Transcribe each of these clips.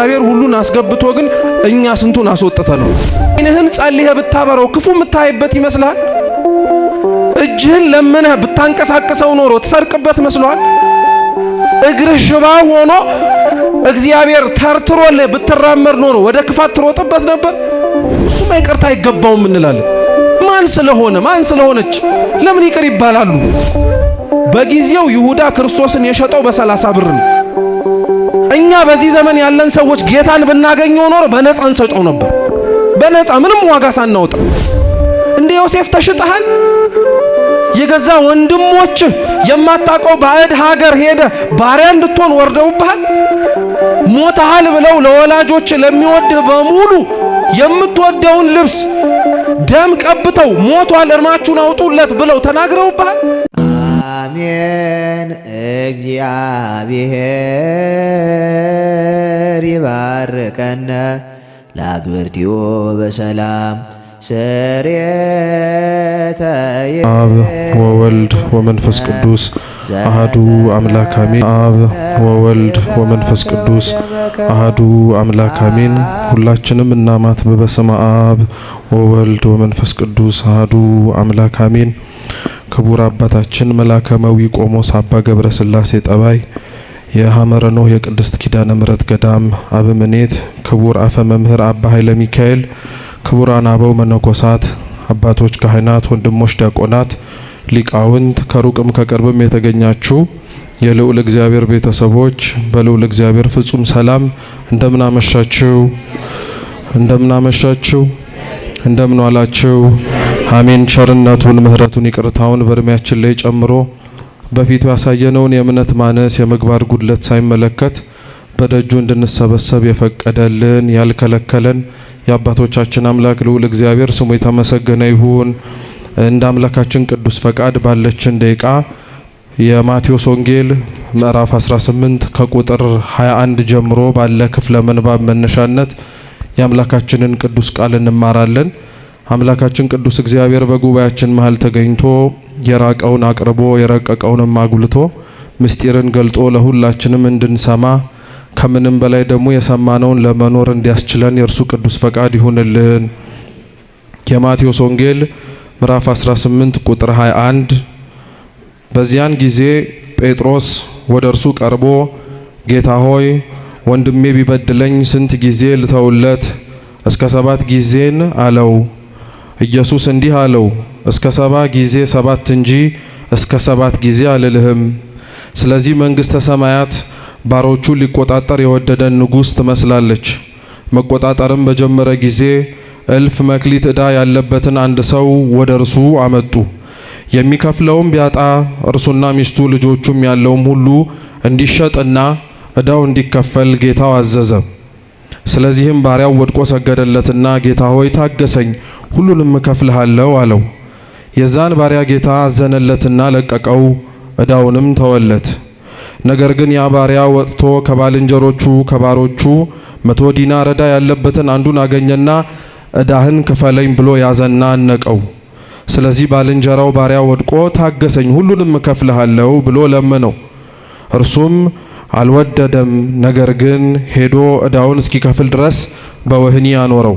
እግዚአብሔር ሁሉን አስገብቶ ግን እኛ ስንቱን አስወጥተ ነው። ዓይንህን ጸልየህ ብታበረው ክፉ የምታይበት ይመስልሃል? እጅህን ለምነህ ብታንቀሳቅሰው ኖሮ ትሰርቅበት መስሎሃል? እግርህ ሽባ ሆኖ እግዚአብሔር ተርትሮልህ ብትራመድ ኖሮ ወደ ክፋት ትሮጥበት ነበር? እሱማ ይቅርታ አይገባውም እንላለን። ማን ስለሆነ ማን ስለሆነች ለምን ይቅር ይባላሉ? በጊዜው ይሁዳ ክርስቶስን የሸጠው በ30 ብር ነው። እኛ በዚህ ዘመን ያለን ሰዎች ጌታን ብናገኘው ኖሮ በነፃ እንሰጠው ነበር። በነፃ ምንም ዋጋ ሳናወጣ። እንደ ዮሴፍ ተሽጠሃል። የገዛ ወንድሞችህ የማታውቀው ባዕድ ሀገር ሄደ ባሪያ እንድትሆን ወርደውብሃል። ሞተሃል ብለው ለወላጆች ለሚወድህ በሙሉ የምትወደውን ልብስ ደም ቀብተው ሞቷል እርማችሁን አውጡለት ብለው ተናግረውብሃል። አሜን። እግዚአብሔር ይባርከነ ለአግብርቲዮ በሰላም ስርየተ። አብ ወወልድ ወመንፈስ ቅዱስ አህዱ አምላክ አሜን። አብ ወወልድ ወመንፈስ ቅዱስ አህዱ አምላክ አሜን። ሁላችንም እናማት በስመ አብ ወወልድ ወመንፈስ ቅዱስ አህዱ አምላክ አሜን። ክቡር አባታችን መላከ መዊ ቆሞስ አባ ገብረ ሥላሴ ጠባይ የሐመረ ኖህ የቅድስት ኪዳነ ምሕረት ገዳም አበምኔት፣ ክቡር አፈ መምህር አባ ኃይለ ሚካኤል፣ ክቡራን አበው መነኮሳት፣ አባቶች ካህናት፣ ወንድሞች ዲያቆናት፣ ሊቃውንት፣ ከሩቅም ከቅርብም የተገኛችሁ የልዑል እግዚአብሔር ቤተሰቦች በልዑል እግዚአብሔር ፍጹም ሰላም እንደምን አመሻችሁ? እንደምን አመሻችሁ? እንደምን ዋላችሁ? አሜን። ቸርነቱን ምሕረቱን ይቅርታውን በእድሜያችን ላይ ጨምሮ በፊቱ ያሳየነውን የእምነት ማነስ የምግባር ጉድለት ሳይመለከት በደጁ እንድንሰበሰብ የፈቀደልን ያልከለከለን የአባቶቻችን አምላክ ልዑል እግዚአብሔር ስሙ የተመሰገነ ይሁን። እንደ አምላካችን ቅዱስ ፈቃድ ባለችን ደቂቃ የማቴዎስ ወንጌል ምዕራፍ 18 ከቁጥር 21 ጀምሮ ባለ ክፍለ ምንባብ መነሻነት የአምላካችንን ቅዱስ ቃል እንማራለን። አምላካችን ቅዱስ እግዚአብሔር በጉባኤያችን መሃል ተገኝቶ የራቀውን አቅርቦ የረቀቀውንም አጉልቶ ምስጢርን ገልጦ ለሁላችንም እንድንሰማ ከምንም በላይ ደግሞ የሰማነውን ለመኖር እንዲያስችለን የእርሱ ቅዱስ ፈቃድ ይሁንልን። የማቴዎስ ወንጌል ምዕራፍ 18 ቁጥር 21። በዚያን ጊዜ ጴጥሮስ ወደ እርሱ ቀርቦ ጌታ ሆይ፣ ወንድሜ ቢበድለኝ ስንት ጊዜ ልተውለት? እስከ 7 ጊዜን? አለው። ኢየሱስ እንዲህ አለው፣ እስከ 70 ጊዜ 7 እንጂ እስከ 7 ጊዜ አልልህም። ስለዚህ መንግሥተ ሰማያት ባሮቹን ሊቆጣጠር የወደደን ንጉሥ ትመስላለች። መቆጣጠርም በጀመረ ጊዜ 1000 መክሊት ዕዳ ያለበትን አንድ ሰው ወደ እርሱ አመጡ። የሚከፍለውም ቢያጣ እርሱና ሚስቱ ልጆቹም ያለውም ሁሉ እንዲሸጥና ዕዳው እንዲከፈል ጌታው አዘዘ። ስለዚህም ባሪያው ወድቆ ሰገደለትና ጌታ ሆይ፣ ታገሰኝ፣ ሁሉንም እከፍልሃለሁ አለው። የዛን ባሪያ ጌታ አዘነለትና ለቀቀው፣ ዕዳውንም ተወለት። ነገር ግን ያ ባሪያ ወጥቶ ከባልንጀሮቹ ከባሮቹ 100 ዲናር ዕዳ ያለበትን አንዱን አገኘና ዕዳህን ክፈለኝ ብሎ ያዘና አነቀው። ስለዚህ ባልንጀራው ባሪያ ወድቆ ታገሰኝ፣ ሁሉንም እከፍልሃለሁ ብሎ ለመነው። እርሱም አልወደደም። ነገር ግን ሄዶ ዕዳውን እስኪከፍል ድረስ በወህኒ አኖረው።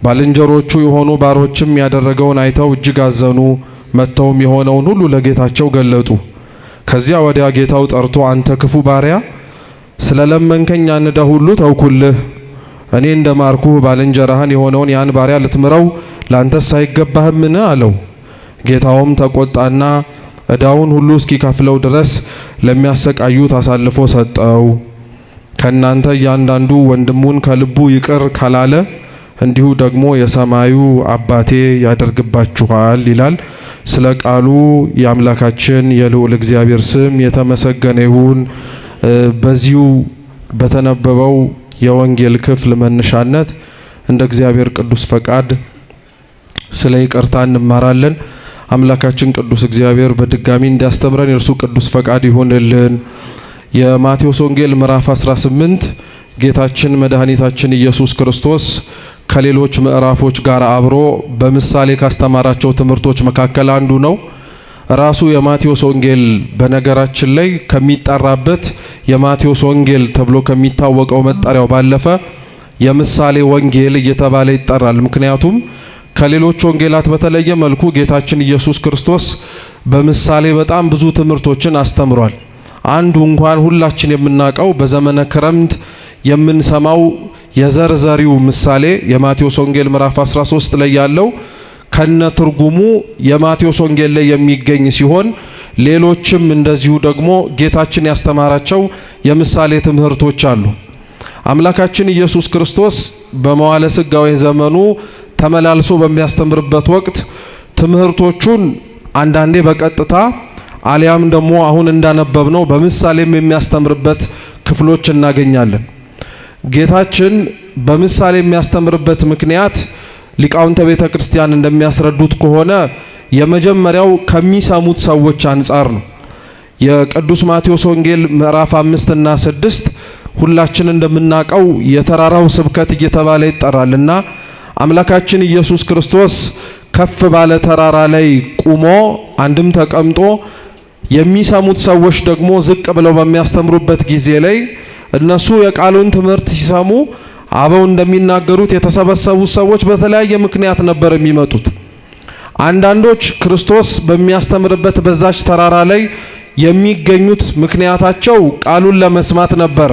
ባልንጀሮቹ የሆኑ ባሮችም ያደረገውን አይተው እጅግ አዘኑ። መጥተውም የሆነውን ሁሉ ለጌታቸው ገለጡ። ከዚያ ወዲያ ጌታው ጠርቶ አንተ ክፉ ባሪያ፣ ስለለመንከኝ ያን ዕዳ ሁሉ ተውኩልህ። እኔ እንደ ማርኩህ ባልንጀራህን የሆነውን ያን ባሪያ ልትምረው ላንተስ አይገባህምን? አለው። ጌታውም ተቆጣና ዕዳውን ሁሉ እስኪከፍለው ድረስ ለሚያሰቃዩት አሳልፎ ሰጠው። ከእናንተ እያንዳንዱ ወንድሙን ከልቡ ይቅር ካላለ እንዲሁ ደግሞ የሰማዩ አባቴ ያደርግባችኋል ይላል። ስለ ቃሉ የአምላካችን የልዑል እግዚአብሔር ስም የተመሰገነ ይሁን። በዚሁ በተነበበው የወንጌል ክፍል መነሻነት እንደ እግዚአብሔር ቅዱስ ፈቃድ ስለ ይቅርታ እንማራለን። አምላካችን ቅዱስ እግዚአብሔር በድጋሚ እንዲያስተምረን የእርሱ ቅዱስ ፈቃድ ይሁንልን። የማቴዎስ ወንጌል ምዕራፍ 18 ጌታችን መድኃኒታችን ኢየሱስ ክርስቶስ ከሌሎች ምዕራፎች ጋር አብሮ በምሳሌ ካስተማራቸው ትምህርቶች መካከል አንዱ ነው። ራሱ የማቴዎስ ወንጌል በነገራችን ላይ ከሚጠራበት የማቴዎስ ወንጌል ተብሎ ከሚታወቀው መጠሪያው ባለፈ የምሳሌ ወንጌል እየተባለ ይጠራል። ምክንያቱም ከሌሎች ወንጌላት በተለየ መልኩ ጌታችን ኢየሱስ ክርስቶስ በምሳሌ በጣም ብዙ ትምህርቶችን አስተምሯል። አንዱ እንኳን ሁላችን የምናውቀው በዘመነ ክረምት የምንሰማው የዘርዘሪው ምሳሌ የማቴዎስ ወንጌል ምዕራፍ 13 ላይ ያለው ከነ ትርጉሙ የማቴዎስ ወንጌል ላይ የሚገኝ ሲሆን ሌሎችም እንደዚሁ ደግሞ ጌታችን ያስተማራቸው የምሳሌ ትምህርቶች አሉ። አምላካችን ኢየሱስ ክርስቶስ በመዋለ ሥጋዌ ዘመኑ ተመላልሶ በሚያስተምርበት ወቅት ትምህርቶቹን አንዳንዴ በቀጥታ አሊያም ደግሞ አሁን እንዳነበብነው በምሳሌም የሚያስተምርበት ክፍሎች እናገኛለን። ጌታችን በምሳሌ የሚያስተምርበት ምክንያት ሊቃውንተ ቤተ ክርስቲያን እንደሚያስረዱት ከሆነ የመጀመሪያው ከሚሰሙት ሰዎች አንጻር ነው። የቅዱስ ማቴዎስ ወንጌል ምዕራፍ 5 እና 6 ሁላችን እንደምናውቀው የተራራው ስብከት እየተባለ ይጠራልና አምላካችን ኢየሱስ ክርስቶስ ከፍ ባለ ተራራ ላይ ቁሞ አንድም ተቀምጦ የሚሰሙት ሰዎች ደግሞ ዝቅ ብለው በሚያስተምሩበት ጊዜ ላይ እነሱ የቃሉን ትምህርት ሲሰሙ አበው እንደሚናገሩት የተሰበሰቡ ሰዎች በተለያየ ምክንያት ነበር የሚመጡት። አንዳንዶች ክርስቶስ በሚያስተምርበት በዛች ተራራ ላይ የሚገኙት ምክንያታቸው ቃሉን ለመስማት ነበረ።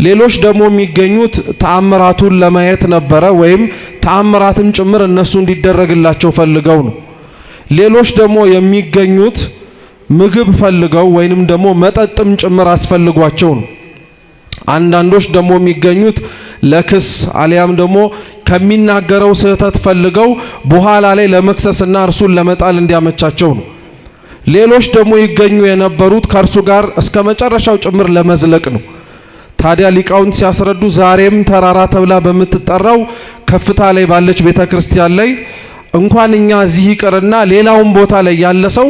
ሌሎች ደግሞ የሚገኙት ተአምራቱን ለማየት ነበረ፣ ወይም ተአምራትም ጭምር እነሱ እንዲደረግላቸው ፈልገው ነው። ሌሎች ደግሞ የሚገኙት ምግብ ፈልገው ወይንም ደግሞ መጠጥም ጭምር አስፈልጓቸው ነው። አንዳንዶች ደግሞ የሚገኙት ለክስ አሊያም ደግሞ ከሚናገረው ስህተት ፈልገው በኋላ ላይ ለመክሰስና እርሱን ለመጣል እንዲያመቻቸው ነው። ሌሎች ደግሞ ይገኙ የነበሩት ከእርሱ ጋር እስከ መጨረሻው ጭምር ለመዝለቅ ነው። ታዲያ ሊቃውንት ሲያስረዱ ዛሬም ተራራ ተብላ በምትጠራው ከፍታ ላይ ባለች ቤተ ክርስቲያን ላይ እንኳን እኛ እዚህ ይቅርና ሌላውን ቦታ ላይ ያለ ሰው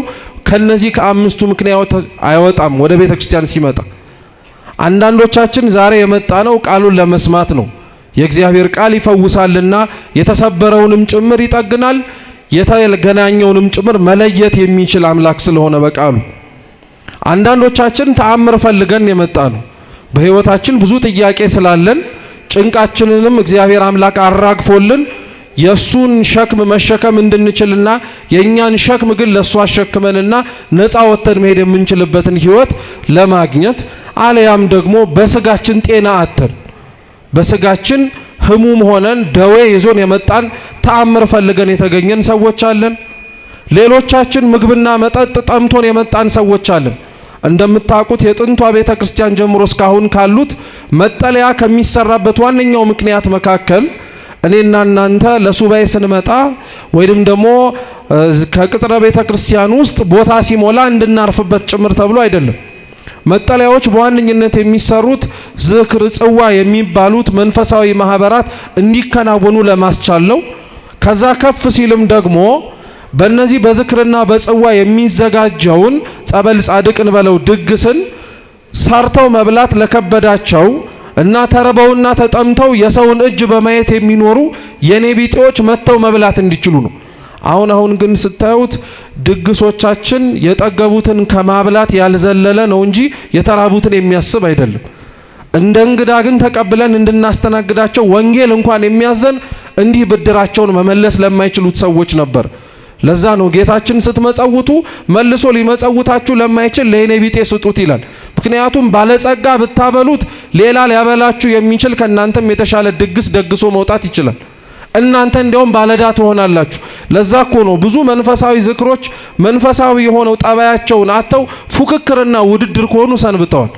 ከነዚህ ከአምስቱ ምክንያት አይወጣም ወደ ቤተ ክርስቲያን ሲመጣ። አንዳንዶቻችን ዛሬ የመጣነው ቃሉን ለመስማት ነው። የእግዚአብሔር ቃል ይፈውሳልና የተሰበረውንም ጭምር ይጠግናል፣ የተገናኘውንም ጭምር መለየት የሚችል አምላክ ስለሆነ በቃሉ። አንዳንዶቻችን ተአምር ፈልገን የመጣ ነው። በሕይወታችን ብዙ ጥያቄ ስላለን ጭንቃችንንም እግዚአብሔር አምላክ አራግፎልን የሱን ሸክም መሸከም እንድንችልና የእኛን ሸክም ግን ለሱ አሸክመንና ነፃ ወጥተን መሄድ የምንችልበትን ሕይወት ለማግኘት አለያም ደግሞ በስጋችን ጤና አተን በስጋችን ህሙም ሆነን ደዌ ይዞን የመጣን ተአምር ፈልገን የተገኘን ሰዎች አለን። ሌሎቻችን ምግብና መጠጥ ጠምቶን የመጣን ሰዎች አለን። እንደምታውቁት የጥንቷ ቤተ ክርስቲያን ጀምሮ እስካሁን ካሉት መጠለያ ከሚሰራበት ዋነኛው ምክንያት መካከል እኔና እናንተ ለሱባኤ ስንመጣ ወይንም ደግሞ ከቅጥረ ቤተ ክርስቲያን ውስጥ ቦታ ሲሞላ እንድናርፍበት ጭምር ተብሎ አይደለም። መጠለያዎች በዋነኝነት የሚሰሩት ዝክር፣ ጽዋ የሚባሉት መንፈሳዊ ማህበራት እንዲከናወኑ ለማስቻል ነው። ከዛ ከፍ ሲልም ደግሞ በእነዚህ በዝክርና በጽዋ የሚዘጋጀውን ጸበል ጻድቅን በለው ድግስን ሰርተው መብላት ለከበዳቸው እና ተርበውና ተጠምተው የሰውን እጅ በማየት የሚኖሩ የኔ ቢጤዎች መጥተው መብላት እንዲችሉ ነው። አሁን አሁን ግን ስታዩት ድግሶቻችን የጠገቡትን ከማብላት ያልዘለለ ነው እንጂ የተራቡትን የሚያስብ አይደለም። እንደ እንግዳ ግን ተቀብለን እንድናስተናግዳቸው ወንጌል እንኳን የሚያዘን እንዲህ ብድራቸውን መመለስ ለማይችሉት ሰዎች ነበር። ለዛ ነው ጌታችን ስትመጸውቱ መልሶ ሊመጸውታችሁ ለማይችል ለእኔ ቢጤ ስጡት ይላል። ምክንያቱም ባለጸጋ ብታበሉት ሌላ ሊያበላችሁ የሚችል ከእናንተም የተሻለ ድግስ ደግሶ መውጣት ይችላል። እናንተ እንዲያውም ባለዳ ትሆናላችሁ። ለዛ እኮ ነው ብዙ መንፈሳዊ ዝክሮች መንፈሳዊ የሆነው ጠባያቸውን አጥተው ፉክክርና ውድድር ከሆኑ ሰንብተዋል።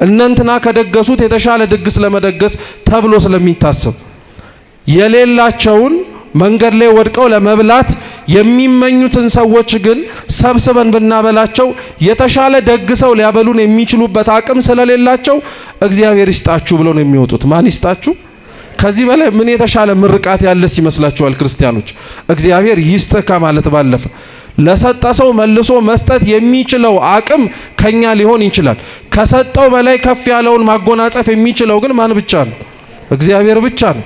እነንትና ከደገሱት የተሻለ ድግስ ለመደገስ ተብሎ ስለሚታሰብ የሌላቸውን መንገድ ላይ ወድቀው ለመብላት የሚመኙትን ሰዎች ግን ሰብስበን ብናበላቸው የተሻለ ደግሰው ሊያበሉን የሚችሉበት አቅም ስለሌላቸው እግዚአብሔር ይስጣችሁ ብለው ነው የሚወጡት። ማን ይስጣችሁ? ከዚህ በላይ ምን የተሻለ ምርቃት ያለስ ይመስላችኋል? ክርስቲያኖች፣ እግዚአብሔር ይስጥህ ከማለት ባለፈ ለሰጠ ሰው መልሶ መስጠት የሚችለው አቅም ከኛ ሊሆን ይችላል። ከሰጠው በላይ ከፍ ያለውን ማጎናጸፍ የሚችለው ግን ማን ብቻ ነው? እግዚአብሔር ብቻ ነው።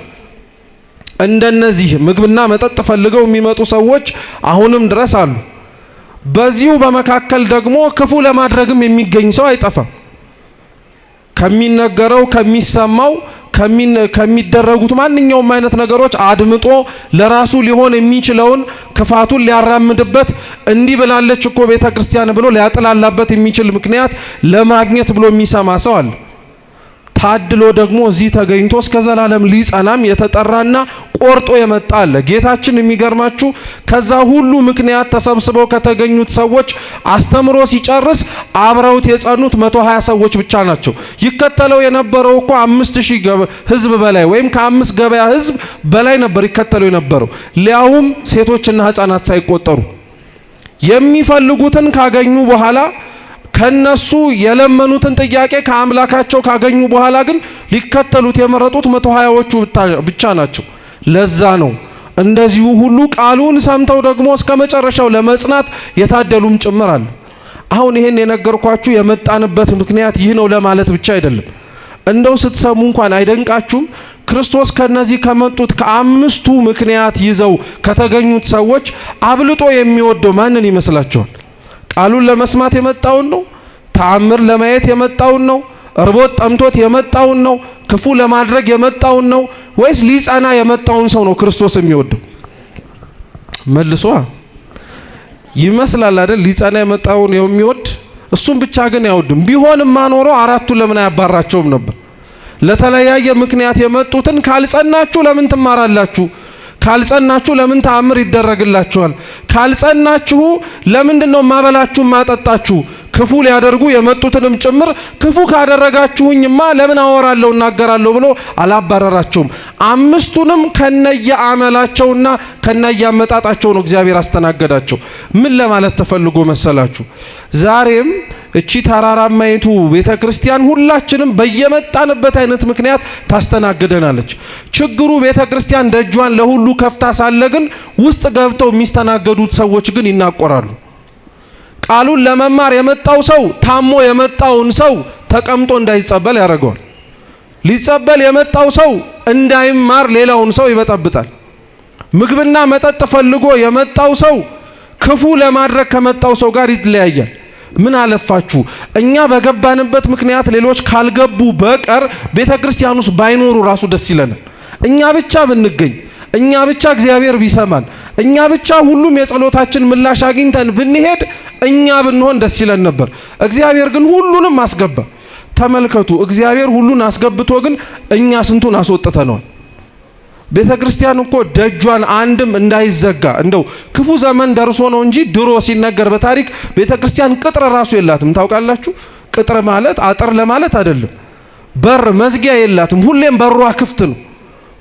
እንደነዚህ ምግብና መጠጥ ፈልገው የሚመጡ ሰዎች አሁንም ድረስ አሉ። በዚሁ በመካከል ደግሞ ክፉ ለማድረግም የሚገኝ ሰው አይጠፋም። ከሚነገረው ከሚሰማው ከሚደረጉት ማንኛውም አይነት ነገሮች አድምጦ ለራሱ ሊሆን የሚችለውን ክፋቱን ሊያራምድበት እንዲህ ብላለች እኮ ቤተ ክርስቲያን ብሎ ሊያጥላላበት የሚችል ምክንያት ለማግኘት ብሎ የሚሰማ ሰው አለ። ታድሎ ደግሞ እዚህ ተገኝቶ እስከ ዘላለም ሊጸናም የተጠራና ቆርጦ የመጣ አለ። ጌታችን የሚገርማችሁ ከዛ ሁሉ ምክንያት ተሰብስበው ከተገኙት ሰዎች አስተምሮ ሲጨርስ አብረውት የጸኑት 120 ሰዎች ብቻ ናቸው። ይከተለው የነበረው እኮ 5000 ህዝብ በላይ ወይም ከአምስት ገበያ ህዝብ በላይ ነበር ይከተለው የነበረው፣ ሊያውም ሴቶችና ህፃናት ሳይቆጠሩ። የሚፈልጉትን ካገኙ በኋላ፣ ከነሱ የለመኑትን ጥያቄ ከአምላካቸው ካገኙ በኋላ ግን ሊከተሉት የመረጡት 120ዎቹ ብቻ ናቸው። ለዛ ነው እንደዚሁ ሁሉ ቃሉን ሰምተው ደግሞ እስከ መጨረሻው ለመጽናት የታደሉም ጭምር አሉ። አሁን ይሄን የነገርኳችሁ የመጣንበት ምክንያት ይህ ነው ለማለት ብቻ አይደለም። እንደው ስትሰሙ እንኳን አይደንቃችሁም? ክርስቶስ ከነዚህ ከመጡት ከአምስቱ ምክንያት ይዘው ከተገኙት ሰዎች አብልጦ የሚወደው ማንን ይመስላችኋል? ቃሉን ለመስማት የመጣውን ነው? ተአምር ለማየት የመጣውን ነው? እርቦት ጠምቶት የመጣውን ነው? ክፉ ለማድረግ የመጣውን ነው? ወይስ ሊጸና የመጣውን ሰው ነው ክርስቶስ የሚወደው? መልሶ ይመስላል አይደል? ሊጸና የመጣውን የሚወድ፣ እሱም ብቻ ግን አይወድም። ቢሆንማ ኖሮ አራቱ ለምን አያባራቸውም ነበር? ለተለያየ ምክንያት የመጡትን ካልጸናችሁ ለምን ትማራላችሁ? ካልጸናችሁ ለምን ተአምር ይደረግላችኋል? ካልጸናችሁ ለምንድን ነው ማበላችሁ ማጠጣችሁ? ክፉ ሊያደርጉ የመጡትንም ጭምር ክፉ ካደረጋችሁኝማ ለምን አወራለሁ እናገራለሁ ብሎ አላባረራቸውም። አምስቱንም ከነየ አመላቸውና ከነየ አመጣጣቸው ነው እግዚአብሔር አስተናገዳቸው። ምን ለማለት ተፈልጎ መሰላችሁ? ዛሬም እቺ ተራራማይቱ ቤተ ክርስቲያን ሁላችንም በየመጣንበት አይነት ምክንያት ታስተናግደናለች። ችግሩ ቤተ ክርስቲያን ደጇን ለሁሉ ከፍታ ሳለ ግን ውስጥ ገብተው የሚስተናገዱት ሰዎች ግን ይናቆራሉ። ቃሉን ለመማር የመጣው ሰው ታሞ የመጣውን ሰው ተቀምጦ እንዳይጸበል ያደርገዋል። ሊጸበል የመጣው ሰው እንዳይማር ሌላውን ሰው ይበጠብጣል። ምግብና መጠጥ ፈልጎ የመጣው ሰው ክፉ ለማድረግ ከመጣው ሰው ጋር ይለያያል። ምን አለፋችሁ እኛ በገባንበት ምክንያት ሌሎች ካልገቡ በቀር ቤተ ክርስቲያን ውስጥ ባይኖሩ ራሱ ደስ ይለናል። እኛ ብቻ ብንገኝ፣ እኛ ብቻ እግዚአብሔር ቢሰማን፣ እኛ ብቻ ሁሉም የጸሎታችን ምላሽ አግኝተን ብንሄድ፣ እኛ ብንሆን ደስ ይለን ነበር። እግዚአብሔር ግን ሁሉንም አስገባ። ተመልከቱ፣ እግዚአብሔር ሁሉን አስገብቶ ግን እኛ ስንቱን አስወጥተነዋል። ቤተ ክርስቲያን እኮ ደጇን አንድም እንዳይዘጋ፣ እንደው ክፉ ዘመን ደርሶ ነው እንጂ ድሮ ሲነገር በታሪክ ቤተ ክርስቲያን ቅጥር ራሱ የላትም። ታውቃላችሁ? ቅጥር ማለት አጥር ለማለት አይደለም። በር መዝጊያ የላትም። ሁሌም በሯ ክፍት ነው።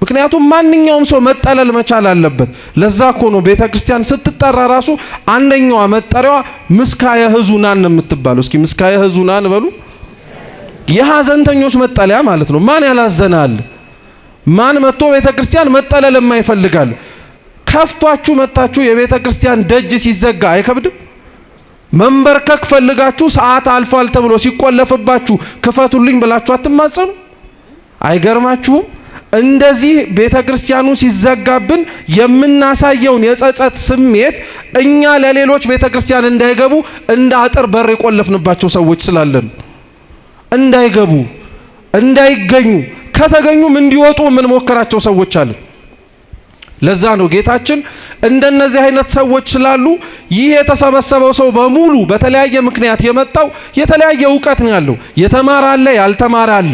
ምክንያቱም ማንኛውም ሰው መጠለል መቻል አለበት። ለዛ እኮ ነው ቤተ ክርስቲያን ስትጠራ ራሱ አንደኛዋ መጠሪያዋ ምስካየ ኅዙናን ነው የምትባለው። እስኪ ምስካየ ኅዙናን በሉ። የሐዘንተኞች መጠለያ ማለት ነው። ማን ያላዘናል? ማን መጥቶ ቤተ ክርስቲያን መጠለል የማይፈልጋል? ከፍቷችሁ መጣችሁ የቤተ ክርስቲያን ደጅ ሲዘጋ አይከብድም? መንበርከክ ፈልጋችሁ ሰዓት አልፏል ተብሎ ሲቆለፍባችሁ ክፈቱልኝ ብላችሁ አትማጸኑ? አይገርማችሁም? እንደዚህ ቤተ ክርስቲያኑ ሲዘጋብን የምናሳየውን የጸጸት ስሜት እኛ ለሌሎች ቤተ ክርስቲያን እንዳይገቡ እንደ አጥር በር የቆለፍንባቸው ሰዎች ስላለን፣ እንዳይገቡ፣ እንዳይገኙ፣ ከተገኙም እንዲወጡ የምንሞክራቸው ሰዎች አለን። ለዛ ነው ጌታችን እንደነዚህ አይነት ሰዎች ስላሉ ይህ የተሰበሰበው ሰው በሙሉ በተለያየ ምክንያት የመጣው የተለያየ እውቀት ነው ያለው። የተማረ አለ፣ ያልተማረ አለ።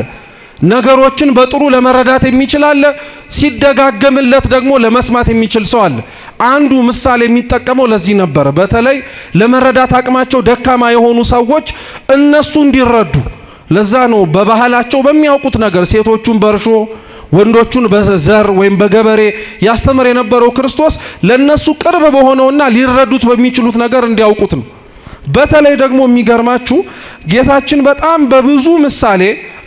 ነገሮችን በጥሩ ለመረዳት የሚችል አለ። ሲደጋገምለት ደግሞ ለመስማት የሚችል ሰው አለ። አንዱ ምሳሌ የሚጠቀመው ለዚህ ነበረ። በተለይ ለመረዳት አቅማቸው ደካማ የሆኑ ሰዎች እነሱ እንዲረዱ። ለዛ ነው በባህላቸው በሚያውቁት ነገር ሴቶቹን በእርሾ፣ ወንዶቹን በዘር ወይም በገበሬ ያስተምር የነበረው። ክርስቶስ ለነሱ ቅርብ በሆነውና ሊረዱት በሚችሉት ነገር እንዲያውቁት ነው። በተለይ ደግሞ የሚገርማችሁ ጌታችን በጣም በብዙ ምሳሌ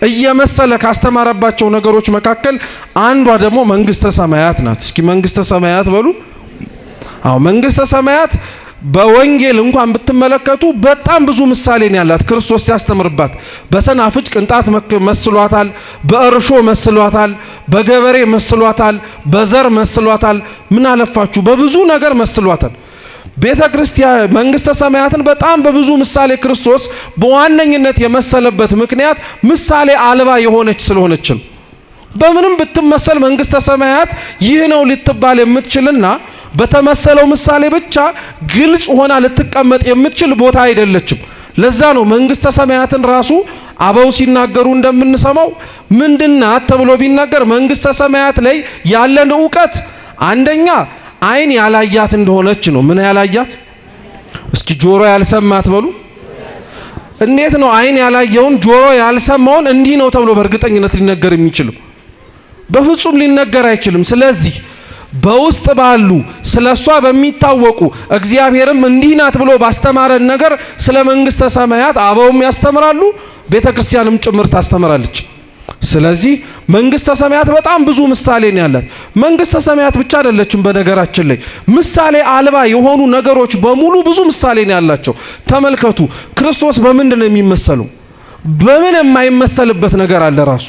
እየመሰለ ካስተማረባቸው ነገሮች መካከል አንዷ ደግሞ መንግስተ ሰማያት ናት። እስኪ መንግስተ ሰማያት በሉ። አዎ፣ መንግስተ ሰማያት በወንጌል እንኳን ብትመለከቱ በጣም ብዙ ምሳሌ ነው ያላት። ክርስቶስ ሲያስተምርባት በሰናፍጭ ቅንጣት መስሏታል፣ በእርሾ መስሏታል፣ በገበሬ መስሏታል፣ በዘር መስሏታል። ምን አለፋችሁ በብዙ ነገር መስሏታል። ቤተ ክርስቲያን መንግስተ ሰማያትን በጣም በብዙ ምሳሌ ክርስቶስ በዋነኝነት የመሰለበት ምክንያት ምሳሌ አልባ የሆነች ስለሆነች ነው። በምንም ብትመሰል መንግስተ ሰማያት ይህ ነው ልትባል የምትችልና በተመሰለው ምሳሌ ብቻ ግልጽ ሆና ልትቀመጥ የምትችል ቦታ አይደለችም። ለዛ ነው መንግስተ ሰማያትን ራሱ አበው ሲናገሩ እንደምንሰማው ምንድናት ተብሎ ቢናገር መንግስተ ሰማያት ላይ ያለን እውቀት አንደኛ ዓይን ያላያት እንደሆነች ነው። ምን ያላያት? እስኪ ጆሮ ያልሰማት በሉ። እንዴት ነው ዓይን ያላየውን ጆሮ ያልሰማውን እንዲህ ነው ተብሎ በእርግጠኝነት ሊነገር የሚችለው? በፍጹም ሊነገር አይችልም። ስለዚህ በውስጥ ባሉ ስለ እሷ በሚታወቁ እግዚአብሔርም እንዲህ ናት ብሎ ባስተማረን ነገር ስለ መንግስተ ሰማያት አበውም ያስተምራሉ፣ ቤተ ክርስቲያንም ጭምር ታስተምራለች። ስለዚህ መንግስተ ሰማያት በጣም ብዙ ምሳሌ ነው ያላት። መንግስተ ሰማያት ብቻ አይደለችም። በነገራችን ላይ ምሳሌ አልባ የሆኑ ነገሮች በሙሉ ብዙ ምሳሌ ነው ያላቸው። ተመልከቱ፣ ክርስቶስ በምንድን ነው የሚመሰለው? በምን የማይመሰልበት ነገር አለ? ራሱ